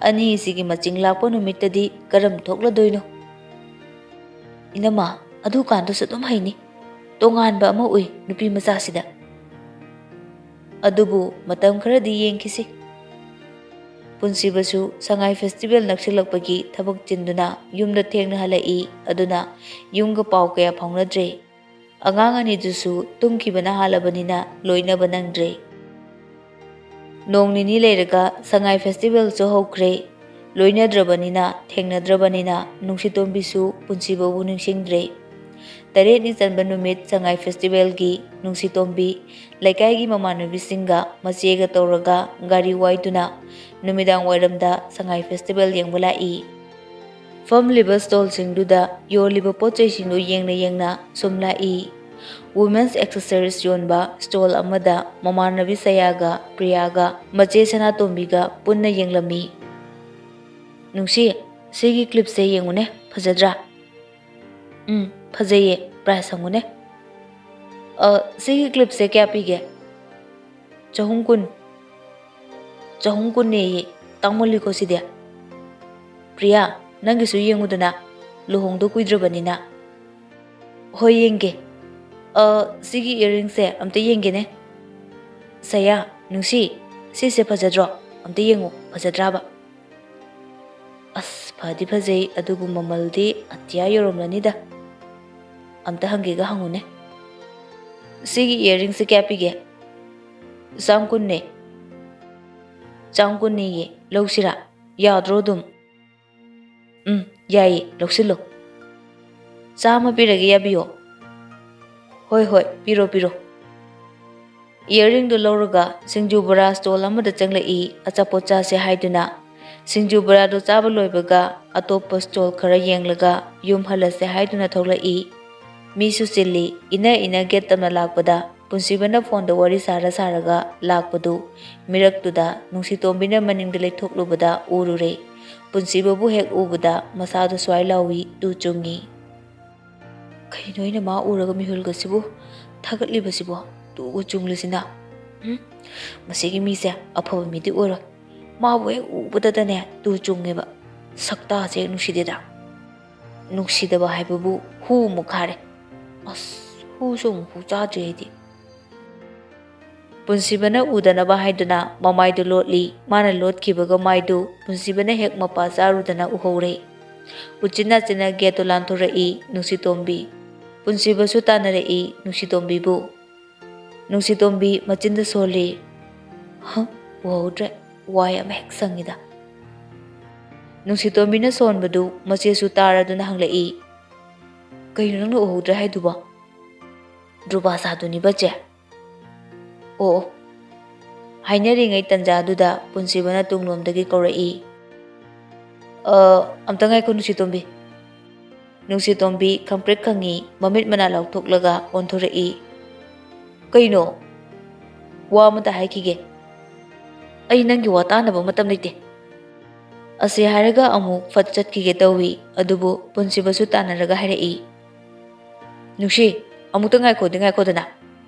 ꯑꯅꯤꯁꯤꯒꯤ ꯃꯆꯤꯡ ꯂꯥꯛꯄ ꯅꯨꯃꯤꯠꯇꯗꯤ ꯀꯔꯝ ꯊꯣꯛꯂꯗꯣꯏꯅꯣ?" "ꯏꯅꯝꯃ, ꯑꯗꯨꯀꯥꯟꯗꯁꯨ ꯑꯗꯨꯝ ꯍꯩꯅꯤ꯫ ꯇꯣꯉꯥꯟꯕ ꯑꯃ ꯎꯏ ꯅꯨꯄꯤ ꯃꯆꯥꯁꯤꯗ꯫ ꯑꯗꯨꯕꯨ ꯃꯇꯝ ꯈꯔꯗꯤ ꯌꯦꯡꯈꯤꯁꯤ꯫ ꯄꯨꯟꯁꯤꯕꯁꯨ ꯁꯉꯥꯏ ꯐꯦꯁꯇꯤꯚꯦꯜ ꯅꯛꯁꯤꯜꯂꯛꯄꯒꯤ ꯊꯕꯛ ꯆꯤꯟꯗꯨꯅ ꯌꯨꯝꯗ ꯊꯦꯡꯅ ꯍꯜꯂꯛꯏ꯫ ꯑꯗꯨꯅ ꯌꯨꯝꯒ ꯄꯥꯎ ꯀꯌꯥ ꯐꯥꯎꯅꯗ꯭ꯔꯦ꯫ ꯑꯉꯥꯡ ꯑꯅꯤꯗꯨꯁꯨ ꯇꯨꯝꯈꯤꯕꯅ ꯍꯥꯜꯂꯕꯅꯤꯅ ꯂꯣꯏꯅꯕ ꯅꯪꯗ꯭ꯔꯦ꯫ ꯅꯣꯡ ꯅꯤꯅꯤ ꯂꯩꯔꯒ ꯁꯉꯥꯏ ꯐꯦꯁꯇꯤꯚꯦꯜꯁꯨ ꯍꯧꯈ꯭ꯔꯦ꯫ ꯂꯣꯏꯅꯗ꯭ꯔꯕꯅꯤꯅ, ꯊꯦꯡꯅꯗ꯭ꯔꯕꯅꯤꯅ ꯅꯨꯡꯁꯤꯇꯣꯝꯕꯤꯁꯨ ꯄꯨꯟꯁꯤꯕꯕꯨ ꯅꯤꯡꯁꯤꯡꯗ꯭ꯔꯦ꯫ ꯇꯔꯦꯠꯅꯤ ꯆꯟꯕ ꯅꯨꯃꯤꯠ ꯁꯉꯥꯏ ꯐꯦꯁꯇꯤꯚꯦꯜꯒꯤ ꯅꯨꯡꯁꯤꯇꯣꯝꯕꯤ ꯂꯩꯀꯥꯏꯒꯤ ꯃꯃꯥꯟꯅꯕꯤꯁꯤꯡꯒ ꯃꯆꯦꯒ ꯇꯧꯔꯒ ꯒꯥꯔꯤ ꯋꯥꯏꯗꯨꯅ ꯅꯨꯃꯤꯗꯥꯡ ꯋꯥꯏꯔꯝꯗ ꯁꯉꯥꯏ ꯐꯦꯁꯇꯤꯚꯦꯜ ꯌꯦꯡꯕ ꯂꯥꯛꯏ꯫ ꯐꯝꯂꯤꯕ ꯁ꯭ꯇꯣꯜꯁꯤꯡꯗꯨꯗ ꯌꯣꯜꯂꯤꯕ ꯄꯣꯠ ꯆꯩꯁꯤꯡꯗꯨ ꯌꯦꯡꯅ ꯌꯦꯡꯅ ꯁꯨꯝ ꯂꯥꯛꯏ꯫ ꯋꯨꯃꯦꯟꯁ ꯑꯦꯛꯁꯦꯁꯔꯤꯁ ꯌꯣꯟꯕ ꯁ꯭ꯇꯣꯜ ꯑꯃꯗ ꯃꯃꯥꯟꯅꯕꯤ ꯁꯌꯥꯒ ꯄ꯭ꯔꯤꯌꯥꯒ ꯃꯆꯦ ꯁꯅꯥꯇꯣꯝꯕꯤꯒ ꯄꯨꯟꯅ ꯌꯦꯡꯂꯝꯃꯤ꯫ "ꯅꯨꯡꯁꯤ, ꯁꯤꯒꯤ ꯀ꯭ꯂꯤꯞꯁꯦ ꯌꯦꯡꯉꯨꯅꯦ, ꯐꯖꯗ꯭ꯔꯥ?" "ꯎꯝ, ꯐꯖꯩꯌꯦ, ꯄ꯭ꯔꯥꯏꯁ ꯍꯪꯉꯨꯅꯦ꯫" "ꯑ, ꯁꯤꯒꯤ ꯀ꯭ꯂꯤꯞꯁꯦ ꯀꯌꯥ ꯄꯤꯒꯦ?" "ꯆꯍꯨꯝ ꯀꯨꯟ꯫" "ꯆꯍꯨꯝ ꯀꯨꯟꯅꯦꯌꯦ, ꯇꯥꯡꯃꯜꯂꯤꯀꯣ ꯁꯤꯗꯤ꯫" "ꯄ꯭ꯔꯤꯌꯥ, ꯅꯪꯒꯤꯁꯨ ꯌꯦꯡꯉꯨꯗꯅ, ꯂꯨꯍꯣꯡꯗꯧ ꯀꯨꯏꯗ꯭ꯔꯕꯅꯤꯅ꯫" "ꯍꯣꯏ, ꯌꯦꯡꯒꯦ꯫ ꯑ, ꯁꯤꯒꯤ ꯏꯌꯔꯔꯤꯡꯁꯦ ꯑꯝꯇ ꯌꯦꯡꯒꯦꯅꯦ꯫ ꯁꯌꯥ, ꯅꯨꯡꯁꯤ, ꯁꯤꯁꯦ ꯐꯖꯗ꯭ꯔꯣ? ꯑꯝꯇ ꯌꯦꯡꯉꯨ, ꯐꯖꯗ꯭ꯔꯥꯕ?" "ꯑꯁ, ꯐꯗꯤ ꯐꯖꯩ, ꯑꯗꯨꯕꯨ ꯃꯃꯜꯗꯤ ꯑꯇꯤꯌꯥ ꯌꯧꯔꯝꯂꯅꯤꯗ꯫ ꯑꯝꯇ ꯍꯪꯒꯦꯒ ꯍꯪꯉꯨꯅꯦ꯫ ꯁꯤꯒꯤ ꯏꯌꯔꯔꯤꯡꯁꯦ ꯀꯌꯥ ꯄꯤꯒꯦ?" "ꯆꯥꯝ ꯀꯨꯟꯅꯦ꯫" "ꯆꯥꯝ ꯀꯨꯟꯅꯦꯌꯦ, ꯂꯧꯁꯤꯔꯥ? ꯌꯥꯗ꯭ꯔꯣ ꯑꯗꯨꯝ?" "ꯎꯝ, ꯌꯥꯏꯌꯦ, ꯂꯧꯁꯤꯜꯂꯣ꯫" "ꯆꯥꯝꯃ ꯄꯤꯔꯒꯦ, ꯌꯥꯕꯤꯌꯣ꯫" "ꯍꯣꯏ, ꯍꯣꯏ, ꯄꯤꯔꯣ, ꯄꯤꯔꯣ꯫" ꯏꯌꯔꯔꯤꯡꯗꯨ ꯂꯧꯔꯒ ꯁꯤꯡꯖꯨ ꯕꯣꯔꯥ ꯁ꯭ꯇꯣꯜ ꯑꯃꯗ ꯆꯪꯂꯛꯏ, ꯑꯆꯥꯄꯣꯠ ꯆꯥꯁꯦ ꯍꯥꯏꯗꯨꯅ꯫ ꯁꯤꯡꯖꯨ ꯕꯣꯔꯥꯗꯨ ꯆꯥꯕ ꯂꯣꯏꯕꯒ ꯑꯇꯣꯞꯄ ꯁ꯭ꯇꯣꯜ ꯈꯔ ꯌꯦꯡꯂꯒ ꯌꯨꯝ ꯍꯜꯂꯁꯦ ꯍꯥꯏꯗꯨꯅ ꯊꯣꯛꯂꯛꯏ꯫ ꯃꯤꯁꯨ ꯆꯤꯜꯂꯤ꯫ ꯏꯅ ꯏꯅ ꯒꯦꯠ ꯇꯝꯅ ꯂꯥꯛꯄꯗ ꯄꯨꯟꯁꯤꯕꯅ ꯐꯣꯟꯗ ꯋꯥꯔꯤ ꯁꯥꯔ ꯁꯥꯔꯒ ꯂꯥꯛꯄꯗꯨ ꯃꯤꯔꯛꯇꯨꯗ ꯅꯨꯡꯁꯤꯇꯣꯝꯕꯤꯅ ꯃꯅꯤꯡꯗ ꯂꯩꯊꯣꯛꯂꯨꯕꯗ ꯎꯔꯨꯔꯦ꯫ ꯄꯨꯟꯁꯤꯕꯕꯨ ꯍꯦꯛ ꯎꯕꯗ ꯃꯁꯥꯗꯨ ꯁ꯭ꯋꯥꯏ ꯂꯥꯎꯏ, ꯇꯨ ꯆꯨꯡꯏ꯫ "ꯀꯩꯅꯣ ꯑꯩꯅ ꯃꯥ ꯎꯔꯒ ꯃꯤꯍꯨꯜꯒꯁꯤꯕꯨ ꯊꯥꯒꯠꯂꯤꯕꯁꯤꯕꯣ? ꯇꯨꯒ ꯆꯨꯡꯂꯤꯁꯤꯅ꯫ ꯎꯝ? ꯃꯁꯤꯒꯤ ꯃꯤꯁꯦ ꯑꯐꯕ ꯃꯤꯗꯤ ꯑꯣꯏꯔꯣꯏ꯫ ꯃꯥꯕꯨ ꯍꯦꯛ ꯎꯕꯗꯇꯅꯦ ꯇꯨ ꯆꯨꯡꯉꯦꯕ꯫ ꯁꯛꯇꯥꯁꯦ ꯍꯦꯛ ꯅꯨꯡꯁꯤꯗꯦꯗ꯫ ꯅꯨꯡꯁꯤꯗꯕ ꯍꯥꯏꯕꯕꯨ ꯍꯨ ꯑꯃꯨꯛ ꯈꯥꯔꯦ꯫ ꯑꯁ, ꯍꯨꯁꯨ ꯑꯃꯨꯛ ꯍꯨ ꯆꯥꯗ꯭ꯔꯤ ꯑꯩꯗꯤ꯫ ꯄꯨꯟꯁꯤꯕꯅ ꯎꯗꯅꯕ ꯍꯥꯏꯗꯨꯅ ꯃꯃꯥꯏꯗꯨ ꯂꯣꯠꯂꯤ꯫ ꯃꯥꯅ ꯂꯣꯠꯈꯤꯕꯒ ꯃꯥꯏꯗꯨ ꯄꯨꯟꯁꯤꯕꯅ ꯍꯦꯛ ꯃꯄꯥ ꯆꯥꯔꯨꯗꯅ ꯎꯍꯧꯔꯦ꯫ ꯎꯆꯤꯟ ꯅꯥꯆꯤꯟꯅ ꯒꯦꯠꯇꯨ ꯂꯥꯟꯊꯣꯔꯛꯏ ꯅꯨꯡꯁꯤꯇꯣꯝꯕꯤ꯫ ꯄꯨꯟꯁꯤꯕꯁꯨ ꯇꯥꯟꯅꯔꯛꯏ ꯅꯨꯡꯁꯤꯇꯣꯝꯕꯤꯕꯨ꯫ ꯅꯨꯡꯁꯤꯇꯣꯝꯕꯤ ꯃꯆꯤꯟꯗ ꯁꯣꯜꯂꯤ꯫ "ꯍ, ꯎꯍꯧꯗ꯭ꯔꯦ꯫ ꯋꯥꯏ ꯑꯃ ꯍꯦꯛ ꯁꯪꯉꯤꯗ꯫" ꯅꯨꯡꯁꯤꯇꯣꯝꯕꯤꯅ ꯁꯣꯟꯕꯗꯨ ꯃꯆꯦꯁꯨ ꯇꯥꯔꯗꯨꯅ ꯍꯪꯂꯛꯏ, "ꯀꯩꯅꯣ ꯅꯪꯅ ꯎꯍꯧꯗ꯭ꯔꯦ ꯍꯥꯏꯗꯨꯕꯣ?" "ꯗ꯭ꯔꯨꯕꯥꯁꯥꯗꯨꯅꯤꯕ ꯆꯦ꯫" "ꯑꯣ, ꯑꯣ꯫" ꯍꯥꯏꯅꯔꯤꯉꯩ ꯇꯟꯖꯥꯗꯨꯗ ꯄꯨꯟꯁꯤꯕꯅ ꯇꯨꯡꯂꯣꯝꯗꯒꯤ ꯀꯧꯔꯛꯏ, "ꯑ, ꯑꯝꯇ ꯉꯥꯏꯈꯣ ꯅꯨꯡꯁꯤꯇꯣꯝꯕꯤ꯫" ꯅꯨꯡꯁꯤꯇꯣꯝꯕꯤ ꯈꯪꯄ꯭ꯔꯦꯛ ꯈꯪꯉꯤ, ꯃꯃꯤꯠ ꯃꯅꯥ ꯂꯥꯎꯊꯣꯛꯂꯒ ꯑꯣꯟꯊꯣꯔꯛꯏ꯫ "ꯀꯩꯅꯣ? ꯋꯥ ꯑꯃꯇ ꯍꯥꯏꯈꯤꯒꯦ꯫" "ꯑꯩ ꯅꯪꯒꯤ ꯋꯥ ꯇꯥꯅꯕ ꯃꯇꯝ ꯂꯩꯇꯦ꯫" ꯑꯁꯤ ꯍꯥꯏꯔꯒ ꯑꯃꯨꯛ ꯐꯠ ꯆꯠꯈꯤꯒꯦ ꯇꯧꯏ, ꯑꯗꯨꯕꯨ ꯄꯨꯟꯁꯤꯕꯁꯨ ꯇꯥꯟꯅꯔꯒ ꯍꯥꯏꯔꯛꯏ, "ꯅꯨꯡꯁꯤ, ꯑꯃꯨꯛꯇ ꯉꯥꯏꯈꯣꯗꯤ ꯉꯥꯏꯈꯣꯗꯅ꯫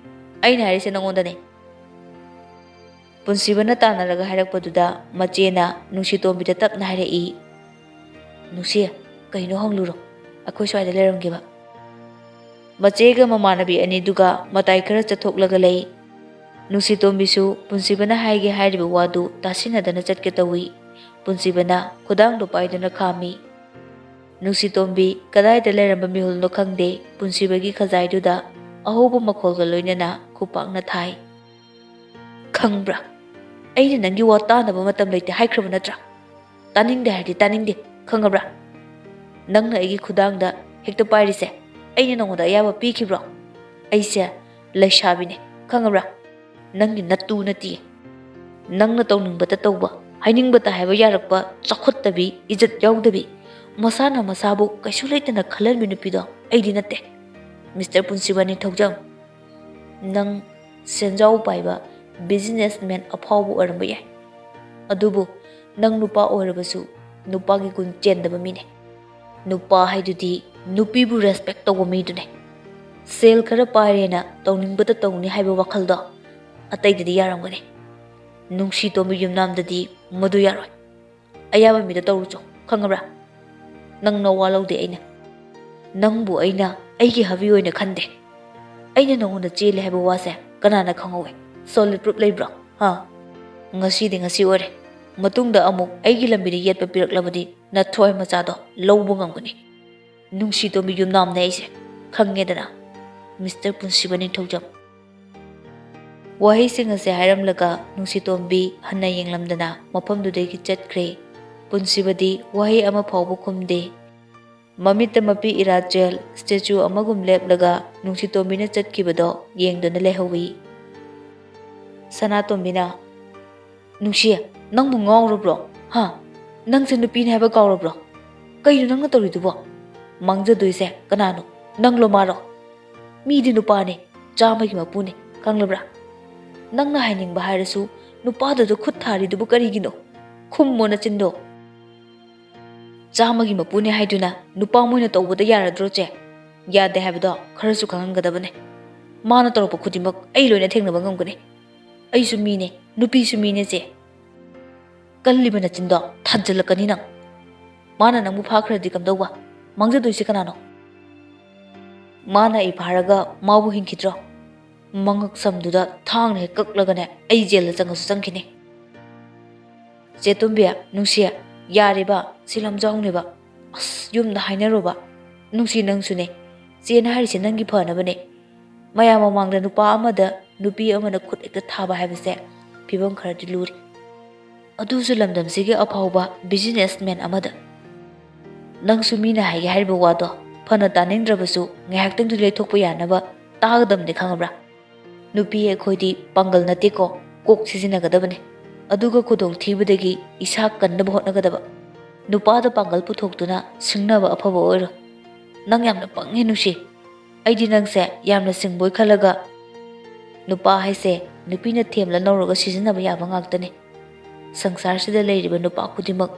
ꯑꯩꯅ ꯍꯥꯏꯔꯤꯁꯦ ꯅꯉꯣꯟꯗꯅꯦ꯫" ꯄꯨꯟꯁꯤꯕꯅ ꯇꯥꯟꯅꯔꯒ ꯍꯥꯏꯔꯛꯄꯗꯨꯗ ꯃꯆꯦꯅ ꯅꯨꯡꯁꯤꯇꯣꯝꯕꯤꯗ ꯇꯞꯅ ꯍꯥꯏꯔꯛꯏ, "ꯅꯨꯡꯁꯤ, ꯀꯩꯅꯣ ꯍꯪꯂꯨꯔꯣ, ꯑꯩꯈꯣꯏ ꯁ꯭ꯋꯥꯏꯗ ꯂꯩꯔꯝꯒꯦꯕ꯫" ꯃꯆꯦꯒ ꯃꯃꯥꯟꯅꯕꯤ ꯑꯅꯤꯗꯨꯒ ꯃꯇꯥꯏ ꯈꯔ ꯆꯠꯊꯣꯛꯂꯒ ꯂꯩ꯫ ꯅꯨꯡꯁꯤꯇꯣꯝꯕꯤꯁꯨ ꯄꯨꯟꯁꯤꯕꯅ ꯍꯥꯏꯒꯦ ꯍꯥꯏꯔꯤꯕ ꯋꯥꯗꯨ ꯇꯥꯁꯤꯟꯅꯗꯅ ꯆꯠꯀꯦ ꯇꯧꯏ꯫ ꯄꯨꯟꯁꯤꯕꯅ ꯈꯨꯗꯥꯡꯗꯨ ꯄꯥꯏꯗꯨꯅ ꯈꯥꯝꯃꯤ꯫ ꯅꯨꯡꯁꯤꯇꯣꯝꯕꯤ ꯀꯗꯥꯏꯗ ꯂꯩꯔꯝꯕ ꯃꯤꯍꯨꯜꯅꯣ ꯈꯪꯗꯦ, ꯄꯨꯟꯁꯤꯕꯒꯤ ꯈꯖꯥꯏꯗꯨꯗ ꯑꯍꯧꯕ ꯃꯈꯣꯜꯒ ꯂꯣꯏꯅꯅ ꯈꯨꯄꯥꯛꯅ ꯊꯥꯏ꯫ "ꯈꯪꯕ꯭ꯔꯥ? ꯑꯩꯅ ꯅꯪꯒꯤ ꯋꯥ ꯇꯥꯅꯕ ꯃꯇꯝ ꯂꯩꯇꯦ ꯍꯥꯏꯈ꯭ꯔꯕ ꯅꯠꯇ꯭ꯔꯥ? ꯇꯥꯅꯤꯡꯗꯦ ꯍꯥꯏꯔꯗꯤ ꯇꯥꯅꯤꯡꯗꯦ, ꯈꯪꯉꯕ꯭ꯔꯥ? ꯅꯪꯅ ꯑꯩꯒꯤ ꯈꯨꯗꯥꯡꯗ ꯍꯦꯛꯇ ꯄꯥꯏꯔꯤꯁꯦ ꯑꯩꯅ ꯅꯉꯣꯟꯗ ꯑꯌꯥꯕ ꯄꯤꯈꯤꯕ꯭ꯔꯣ? ꯑꯩꯁꯦ ꯂꯩꯁꯥꯕꯤꯅꯦ, ꯈꯪꯉꯕ꯭ꯔꯥ? ꯅꯪꯒꯤ ꯅꯠꯇꯨ ꯅꯠꯇꯤꯌꯦ꯫ ꯅꯪꯅ ꯇꯧꯅꯤꯡꯕꯇ ꯇꯧꯕ, ꯍꯥꯏꯅꯤꯡꯕꯇ ꯍꯥꯏꯕ ꯌꯥꯔꯛꯄ, ꯆꯥꯎꯈꯠꯇꯕꯤ, ꯏꯖꯠ ꯌꯥꯎꯗꯕꯤ, ꯃꯁꯥꯅ ꯃꯁꯥꯕꯨ ꯀꯩꯁꯨ ꯂꯩꯇꯅ ꯈꯜꯍꯟꯕꯤ ꯅꯨꯄꯤꯗꯣ ꯑꯩꯗꯤ ꯅꯠꯇꯦ, ꯃꯤꯁꯇꯔ ꯄꯨꯟꯁꯤꯕ ꯅꯤꯡꯊꯧꯖꯝ꯫ ꯅꯪ ꯁꯦꯟꯖꯥꯎ ꯄꯥꯏꯕ ꯕꯤꯖꯤꯅꯦꯁꯃꯦꯟ ꯑꯐꯥꯎꯕ ꯑꯣꯏꯔꯝꯕ ꯌꯥꯏ, ꯑꯗꯨꯕꯨ ꯅꯪ ꯅꯨꯄꯥ ꯑꯣꯏꯔꯕꯁꯨ ꯅꯨꯄꯥꯒꯤ ꯒꯨꯟ ꯆꯦꯟꯗꯕ ꯃꯤꯅꯦ꯫ ꯅꯨꯄꯥ ꯍꯥꯏꯗꯨꯗꯤ ꯅꯨꯄꯤꯕꯨ ꯔꯦꯁꯄꯦꯛ ꯇꯧꯕ ꯃꯤꯗꯨꯅꯦ꯫ ꯁꯦꯜ ꯈꯔ ꯄꯥꯏꯔꯦꯅ ꯇꯧꯅꯤꯡꯕꯇ ꯇꯧꯅꯤ ꯍꯥꯏꯕ ꯋꯥꯈꯜꯗꯣ ꯑꯇꯩꯗꯗꯤ ꯌꯥꯔꯝꯒꯅꯤ꯫ ꯅꯨꯡꯁꯤꯇꯣꯝꯕꯤ ꯌꯨꯝꯅꯥꯝꯗꯗꯤ ꯃꯗꯨ ꯌꯥꯔꯣꯏ꯫ ꯑꯌꯥꯕ ꯃꯤꯗ ꯇꯧꯔꯨꯆꯣ, ꯈꯪꯉꯕ꯭ꯔꯥ? ꯅꯪ ꯅꯋꯥ ꯂꯧꯗꯦ ꯑꯩꯅ꯫ ꯅꯪꯕꯨ ꯑꯩꯅ ꯑꯩꯒꯤ ꯍꯕꯤ ꯑꯣꯏꯅ ꯈꯟꯗꯦ꯫ ꯑꯩꯅ ꯅꯉꯣꯟꯗ ꯆꯦꯜꯂꯦ ꯍꯥꯏꯕ ꯋꯥꯁꯦ ꯀꯅꯥꯅ ꯈꯪꯍꯧꯋꯦ? Solid proof ꯂꯩꯕ꯭ꯔꯣ? ꯍꯥ? ꯉꯁꯤꯗꯤ ꯉꯁꯤ ꯑꯣꯏꯔꯦ꯫ ꯃꯇꯨꯡꯗ ꯑꯃꯨꯛ ꯑꯩꯒꯤ ꯂꯝꯕꯤꯗ ꯌꯦꯠꯄ ꯄꯤꯔꯛꯂꯕꯗꯤ ꯅꯊ꯭ꯋꯥꯏ ꯃꯆꯥꯗꯣ ꯂꯧꯕ ꯉꯝꯒꯅꯤ꯫ ꯅꯨꯡꯁꯤꯇꯣꯝꯕꯤ ꯌꯨꯝꯅꯥꯝꯅꯦ ꯑꯩꯁꯦ, ꯈꯪꯉꯦꯗꯅ, ꯃꯤꯁꯇꯔ ꯄꯨꯟꯁꯤꯕ ꯅꯤꯡꯊꯧꯖꯝ꯫ ꯋꯥꯍꯩꯁꯤꯡ ꯑꯁꯦ ꯍꯥꯏꯔꯝꯂꯒ ꯅꯨꯡꯁꯤꯇꯣꯝꯕꯤ ꯍꯟꯅ ꯌꯦꯡꯂꯝꯗꯅ ꯃꯐꯝꯗꯨꯗꯒꯤ ꯆꯠꯈ꯭ꯔꯦ꯫ ꯄꯨꯟꯁꯤꯕꯗꯤ ꯋꯥꯍꯩ ꯑꯃ ꯐꯥꯎꯕ ꯈꯨꯝꯗꯦ꯫ ꯃꯃꯤꯠꯇ ꯃꯄꯤ ꯏꯔꯥꯆꯦꯜ ꯁ꯭ꯇꯦꯆꯨ ꯑꯃꯒꯨꯝ ꯂꯦꯞꯂꯒ ꯅꯨꯡꯁꯤꯇꯣꯝꯕꯤꯅ ꯆꯠꯈꯤꯕꯗꯣ ꯌꯦꯡꯗꯨꯅ ꯂꯩꯍꯧꯏ꯫ ꯁꯅꯥꯇꯣꯝꯕꯤꯅ, "ꯅꯨꯡꯁꯤ, ꯅꯪꯕꯨ ꯉꯥꯎꯔꯕ꯭ꯔꯣ? ꯍꯥ? ꯅꯪꯁꯦ ꯅꯨꯄꯤꯅꯦ ꯍꯥꯏꯕ ꯀꯥꯎꯔꯕ꯭ꯔꯣ? ꯀꯩꯅꯣ ꯅꯪꯅ ꯇꯧꯔꯤꯗꯨꯕꯣ? ꯃꯥꯡꯖꯗꯣꯏꯁꯦ ꯀꯅꯥꯅꯣ? ꯅꯪꯂꯣ ꯃꯥꯔꯣ? ꯃꯤꯗꯤ ꯅꯨꯄꯥꯅꯦ, ꯆꯥꯝꯃꯒꯤ ꯃꯄꯨꯅꯦ, ꯈꯪꯂꯕ꯭ꯔꯥ? ꯅꯪꯅ ꯍꯥꯏꯅꯤꯡꯕ ꯍꯥꯏꯔꯁꯨ ꯅꯨꯄꯥꯗꯨꯗ ꯈꯨꯠ ꯊꯥꯔꯤꯗꯨꯕꯨ ꯀꯔꯤꯒꯤꯅꯣ? ꯈꯨꯝꯃꯣ ꯅꯆꯤꯟꯗꯣ꯫ ꯆꯥꯝꯃꯒꯤ ꯃꯄꯨꯅꯦ ꯍꯥꯏꯗꯨꯅ ꯅꯨꯄꯥ ꯃꯣꯏꯅ ꯇꯧꯕꯗ ꯌꯥꯔꯗ꯭ꯔꯣ, ꯆꯦ? ꯌꯥꯗꯦ ꯍꯥꯏꯕꯗꯣ ꯈꯔꯁꯨ ꯈꯪꯍꯟꯒꯗꯕꯅꯦ꯫ ꯃꯥꯅ ꯇꯧꯔꯛꯄ ꯈꯨꯗꯤꯡꯃꯛ ꯑꯩ ꯂꯣꯏꯅ ꯊꯦꯡꯅꯕ ꯉꯝꯒꯅꯤ꯫ ꯑꯩꯁꯨ ꯃꯤꯅꯦ, ꯅꯨꯄꯤꯁꯨ ꯃꯤꯅꯦ, ꯆꯦ꯫ ꯀꯜꯂꯤꯕ ꯅꯆꯤꯟꯗꯣ ꯊꯥꯖꯤꯜꯂꯛꯀꯅꯤ ꯅꯪ꯫ ꯃꯥꯅ ꯅꯪꯕꯨ ꯐꯥꯈ꯭ꯔꯗꯤ ꯀꯝꯗꯧꯕ? ꯃꯥꯡꯖꯗꯣꯏꯁꯦ ꯀꯅꯥꯅꯣ? ꯃꯥꯅ ꯑꯩ ꯐꯥꯔꯒ ꯃꯥꯕꯨ ꯍꯤꯡꯈꯤꯗ꯭ꯔꯣ? ꯃꯉꯛ ꯁꯝꯗꯨꯗ ꯊꯥꯡꯅ ꯍꯦꯛ ꯀꯛꯂꯒꯅꯦ, ꯑꯩ ꯖꯦꯜꯗ ꯆꯪꯉꯁꯨ ꯆꯪꯈꯤꯅꯤ꯫ ꯆꯦ ꯇꯣꯝꯕꯤ, ꯅꯨꯡꯁꯤ, ꯌꯥꯔꯦꯕ, ꯁꯤ ꯂꯝꯖꯥꯎꯅꯦꯕ꯫ ꯑꯁ, ꯌꯨꯝꯗ ꯍꯥꯏꯅꯔꯣꯕ꯫ ꯅꯨꯡꯁꯤ, ꯅꯪꯁꯨꯅꯦ꯫ ꯆꯦꯅ ꯍꯥꯏꯔꯤꯁꯦ ꯅꯪꯒꯤ ꯐꯅꯕꯅꯦ꯫ ꯃꯌꯥꯝ ꯃꯃꯥꯡꯗ ꯅꯨꯄꯥ ꯑꯃꯗ ꯅꯨꯄꯤ ꯑꯃꯅ ꯈꯨꯠ ꯍꯦꯛꯇ ꯊꯥꯕ ꯍꯥꯏꯕꯁꯦ ꯐꯤꯕꯝ ꯈꯔꯗꯤ ꯂꯨꯔꯤ꯫ ꯑꯗꯨꯁꯨ ꯂꯝꯗꯝꯁꯤꯒꯤ ꯑꯐꯥꯎꯕ businessman ꯑꯃꯗ꯫ ꯅꯪꯁꯨ ꯃꯤꯅ ꯍꯥꯏꯒꯦ ꯍꯥꯏꯔꯤꯕ ꯋꯥꯗꯣ ꯐꯅ ꯇꯥꯅꯤꯡꯗ꯭ꯔꯕꯁꯨ ꯉꯥꯏꯍꯥꯛꯇꯪꯗꯤ ꯂꯩꯊꯣꯛꯄ ꯌꯥꯅꯕ ꯇꯥꯒꯗꯕꯅꯤ, ꯈꯪꯉꯕ꯭ꯔꯥ? ꯅꯨꯄꯤ ꯑꯩꯈꯣꯏꯗꯤ ꯄꯥꯡꯒꯜ ꯅꯠꯇꯦꯀꯣ, ꯀꯣꯛ ꯁꯤꯖꯤꯟꯅꯒꯗꯕꯅꯤ꯫ ꯑꯗꯨꯒ ꯈꯨꯗꯣꯡꯊꯤꯕꯗꯒꯤ ꯏꯁꯥ ꯀꯟꯅꯕ ꯍꯣꯠꯅꯒꯗꯕ꯫ ꯅꯨꯄꯥꯗ ꯄꯥꯡꯒꯜ ꯄꯨꯊꯣꯛꯇꯨꯅ ꯁꯤꯡꯅꯕ ꯑꯐꯕ ꯑꯣꯏꯔꯣ꯫ ꯅꯪ ꯌꯥꯝꯅ ꯄꯪꯉꯦ, ꯅꯨꯡꯁꯤ꯫ ꯑꯩꯗꯤ ꯅꯪꯁꯦ ꯌꯥꯝꯅ ꯁꯤꯡꯕꯣꯏ ꯈꯜꯂꯒ, ꯅꯨꯄꯥ ꯍꯥꯏꯁꯦ ꯅꯨꯄꯤꯅ ꯊꯦꯝꯂ ꯅꯧꯔꯒ ꯁꯤꯖꯤꯟꯅꯕ ꯌꯥꯕ ꯉꯥꯛꯇꯅꯦ꯫ ꯁꯪꯁꯥꯔꯁꯤꯗ ꯂꯩꯔꯤꯕ ꯅꯨꯄꯥ ꯈꯨꯗꯤꯡꯃꯛ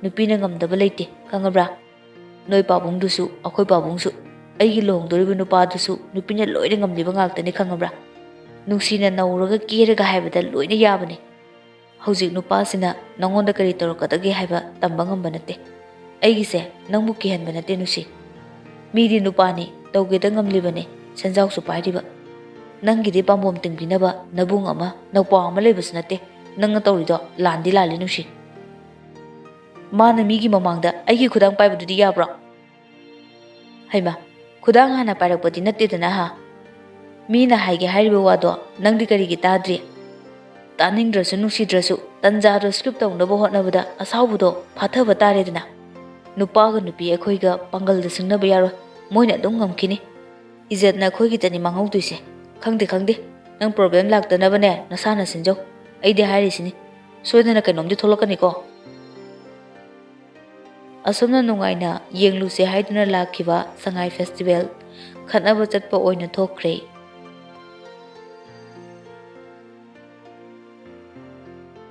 ꯅꯨꯄꯤꯅ ꯉꯝꯗꯕ ꯂꯩꯇꯦ, ꯈꯪꯉꯕ꯭ꯔꯥ? ꯅꯣꯏ ꯄꯥꯕꯨꯡꯗꯨꯁꯨ, ꯑꯩꯈꯣꯏ ꯄꯥꯕꯨꯡꯁꯨ, ꯑꯩꯒꯤ ꯂꯨꯍꯣꯡꯗꯣꯔꯤꯕ ꯅꯨꯄꯥꯗꯨꯁꯨ ꯅꯨꯄꯤꯅ ꯂꯣꯏꯅ ꯉꯝꯂꯤꯕ ꯉꯥꯛꯇꯅꯤ, ꯈꯪꯉꯕ꯭ꯔꯥ? ꯅꯨꯡꯁꯤꯅ ꯅꯧꯔꯒ ꯀꯦꯔꯒ ꯍꯥꯏꯕꯗ ꯂꯣꯏꯅ ꯌꯥꯕꯅꯤ꯫ ꯍꯧꯖꯤꯛ ꯅꯨꯄꯥꯁꯤꯅ ꯅꯉꯣꯟꯗ ꯀꯔꯤ ꯇꯧꯔꯛꯀꯗꯒꯦ ꯍꯥꯏꯕ ꯇꯝꯕ ꯉꯝꯕ ꯅꯠꯇꯦ꯫ ꯑꯩꯒꯤꯁꯦ ꯅꯪꯕꯨ ꯀꯤꯍꯟꯕ ꯅꯠꯇꯦ, ꯅꯨꯡꯁꯤ꯫ ꯃꯤꯗꯤ ꯅꯨꯄꯥꯅꯤ, ꯇꯧꯒꯦꯗ ꯉꯝꯂꯤꯕꯅꯤ꯫ ꯁꯦꯟꯖꯥꯎꯁꯨ ꯄꯥꯏꯔꯤꯕ꯫ ꯅꯪꯒꯤꯗꯤ ꯄꯥꯝꯕꯣꯝ ꯇꯤꯡꯕꯤꯅꯕ ꯅꯕꯨꯡ ꯑꯃ ꯅꯧꯄꯥ ꯑꯃ ꯂꯩꯕꯁꯨ ꯅꯠꯇꯦ꯫ ꯅꯪꯅ ꯇꯧꯔꯤꯗꯣ ꯂꯥꯟꯗꯤ ꯂꯥꯜꯂꯤ ꯅꯨꯡꯁꯤ꯫ ꯃꯥꯅ ꯃꯤꯒꯤ ꯃꯃꯥꯡꯗ ꯑꯩꯒꯤ ꯈꯨꯗꯥꯡ ꯄꯥꯏꯕꯗꯨꯗꯤ ꯌꯥꯕ꯭ꯔꯣ? ꯍꯩꯃꯥ, ꯈꯨꯗꯥꯡ ꯍꯥꯟꯅ ꯄꯥꯏꯔꯛꯄꯗꯤ ꯅꯠꯇꯦꯗꯅ ꯍꯥ? ꯃꯤꯅ ꯍꯥꯏꯒꯦ ꯍꯥꯏꯔꯤꯕ ꯋꯥꯗꯣ ꯅꯪꯗꯤ ꯀꯔꯤꯒꯤ ꯇꯥꯗ꯭ꯔꯤ? ꯇꯥꯅꯤꯡꯗ꯭ꯔꯁꯨ ꯅꯨꯡꯁꯤꯗ꯭ꯔꯁꯨ ꯇꯟꯖꯥꯗꯣ skip ꯇꯧꯅꯕ ꯍꯣꯠꯅꯕꯗ ꯑꯁꯥꯎꯕꯗꯣ ꯐꯥꯊꯕ ꯇꯥꯔꯦꯗꯅ꯫ ꯅꯨꯄꯥꯒ ꯅꯨꯄꯤ ꯑꯩꯈꯣꯏꯒ ꯄꯥꯡꯒꯜꯗ ꯁꯤꯡꯅꯕ ꯌꯥꯔꯣꯏ, ꯃꯣꯏꯅ ꯑꯗꯨꯝ ꯉꯝꯈꯤꯅꯤ꯫ ꯏꯖꯠꯅ ꯑꯩꯈꯣꯏꯒꯤꯗꯅꯤ ꯃꯥꯡꯍꯧꯗꯣꯏꯁꯦ꯫ ꯈꯪꯗꯦ ꯈꯪꯗꯦ, ꯅꯪ problem ꯂꯥꯛꯇꯅꯕꯅꯦ ꯅꯁꯥꯅ ꯁꯤꯟꯖꯧ꯫ ꯑꯩꯗꯤ ꯍꯥꯏꯔꯤꯁꯤꯅꯤ, ꯁꯣꯏꯗꯅ ꯀꯩꯅꯣꯝꯗꯤ ꯊꯣꯛꯂꯛꯀꯅꯤꯀꯣ꯫ ꯑꯁꯨꯝꯅ ꯅꯨꯡꯉꯥꯏꯅ ꯌꯦꯡꯂꯨꯁꯦ ꯍꯥꯏꯗꯨꯅ ꯂꯥꯛꯈꯤꯕ ꯁꯉꯥꯏ festival ꯈꯠꯅꯕ ꯆꯠꯄ ꯑꯣꯏꯅ ꯊꯣꯛꯈ꯭ꯔꯦ꯫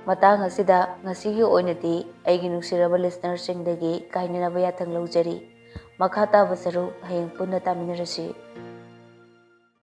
ꯃꯇꯥꯡ ꯑꯁꯤꯗ ꯉꯁꯤꯒꯤ ꯑꯣꯏꯅꯗꯤ ꯑꯩꯒꯤ ꯅꯨꯡꯁꯤꯔꯕ listenerꯁꯤꯡꯗꯒꯤ ꯀꯥꯏꯅꯅꯕ ꯌꯥꯊꯪ ꯂꯧꯖꯔꯤ꯫ ꯃꯈꯥ ꯇꯥꯕ ꯁꯔꯨꯛ ꯍꯌꯦꯡ ꯄꯨꯟꯅ ꯇꯥꯃꯤꯟꯅꯔꯁꯤ꯫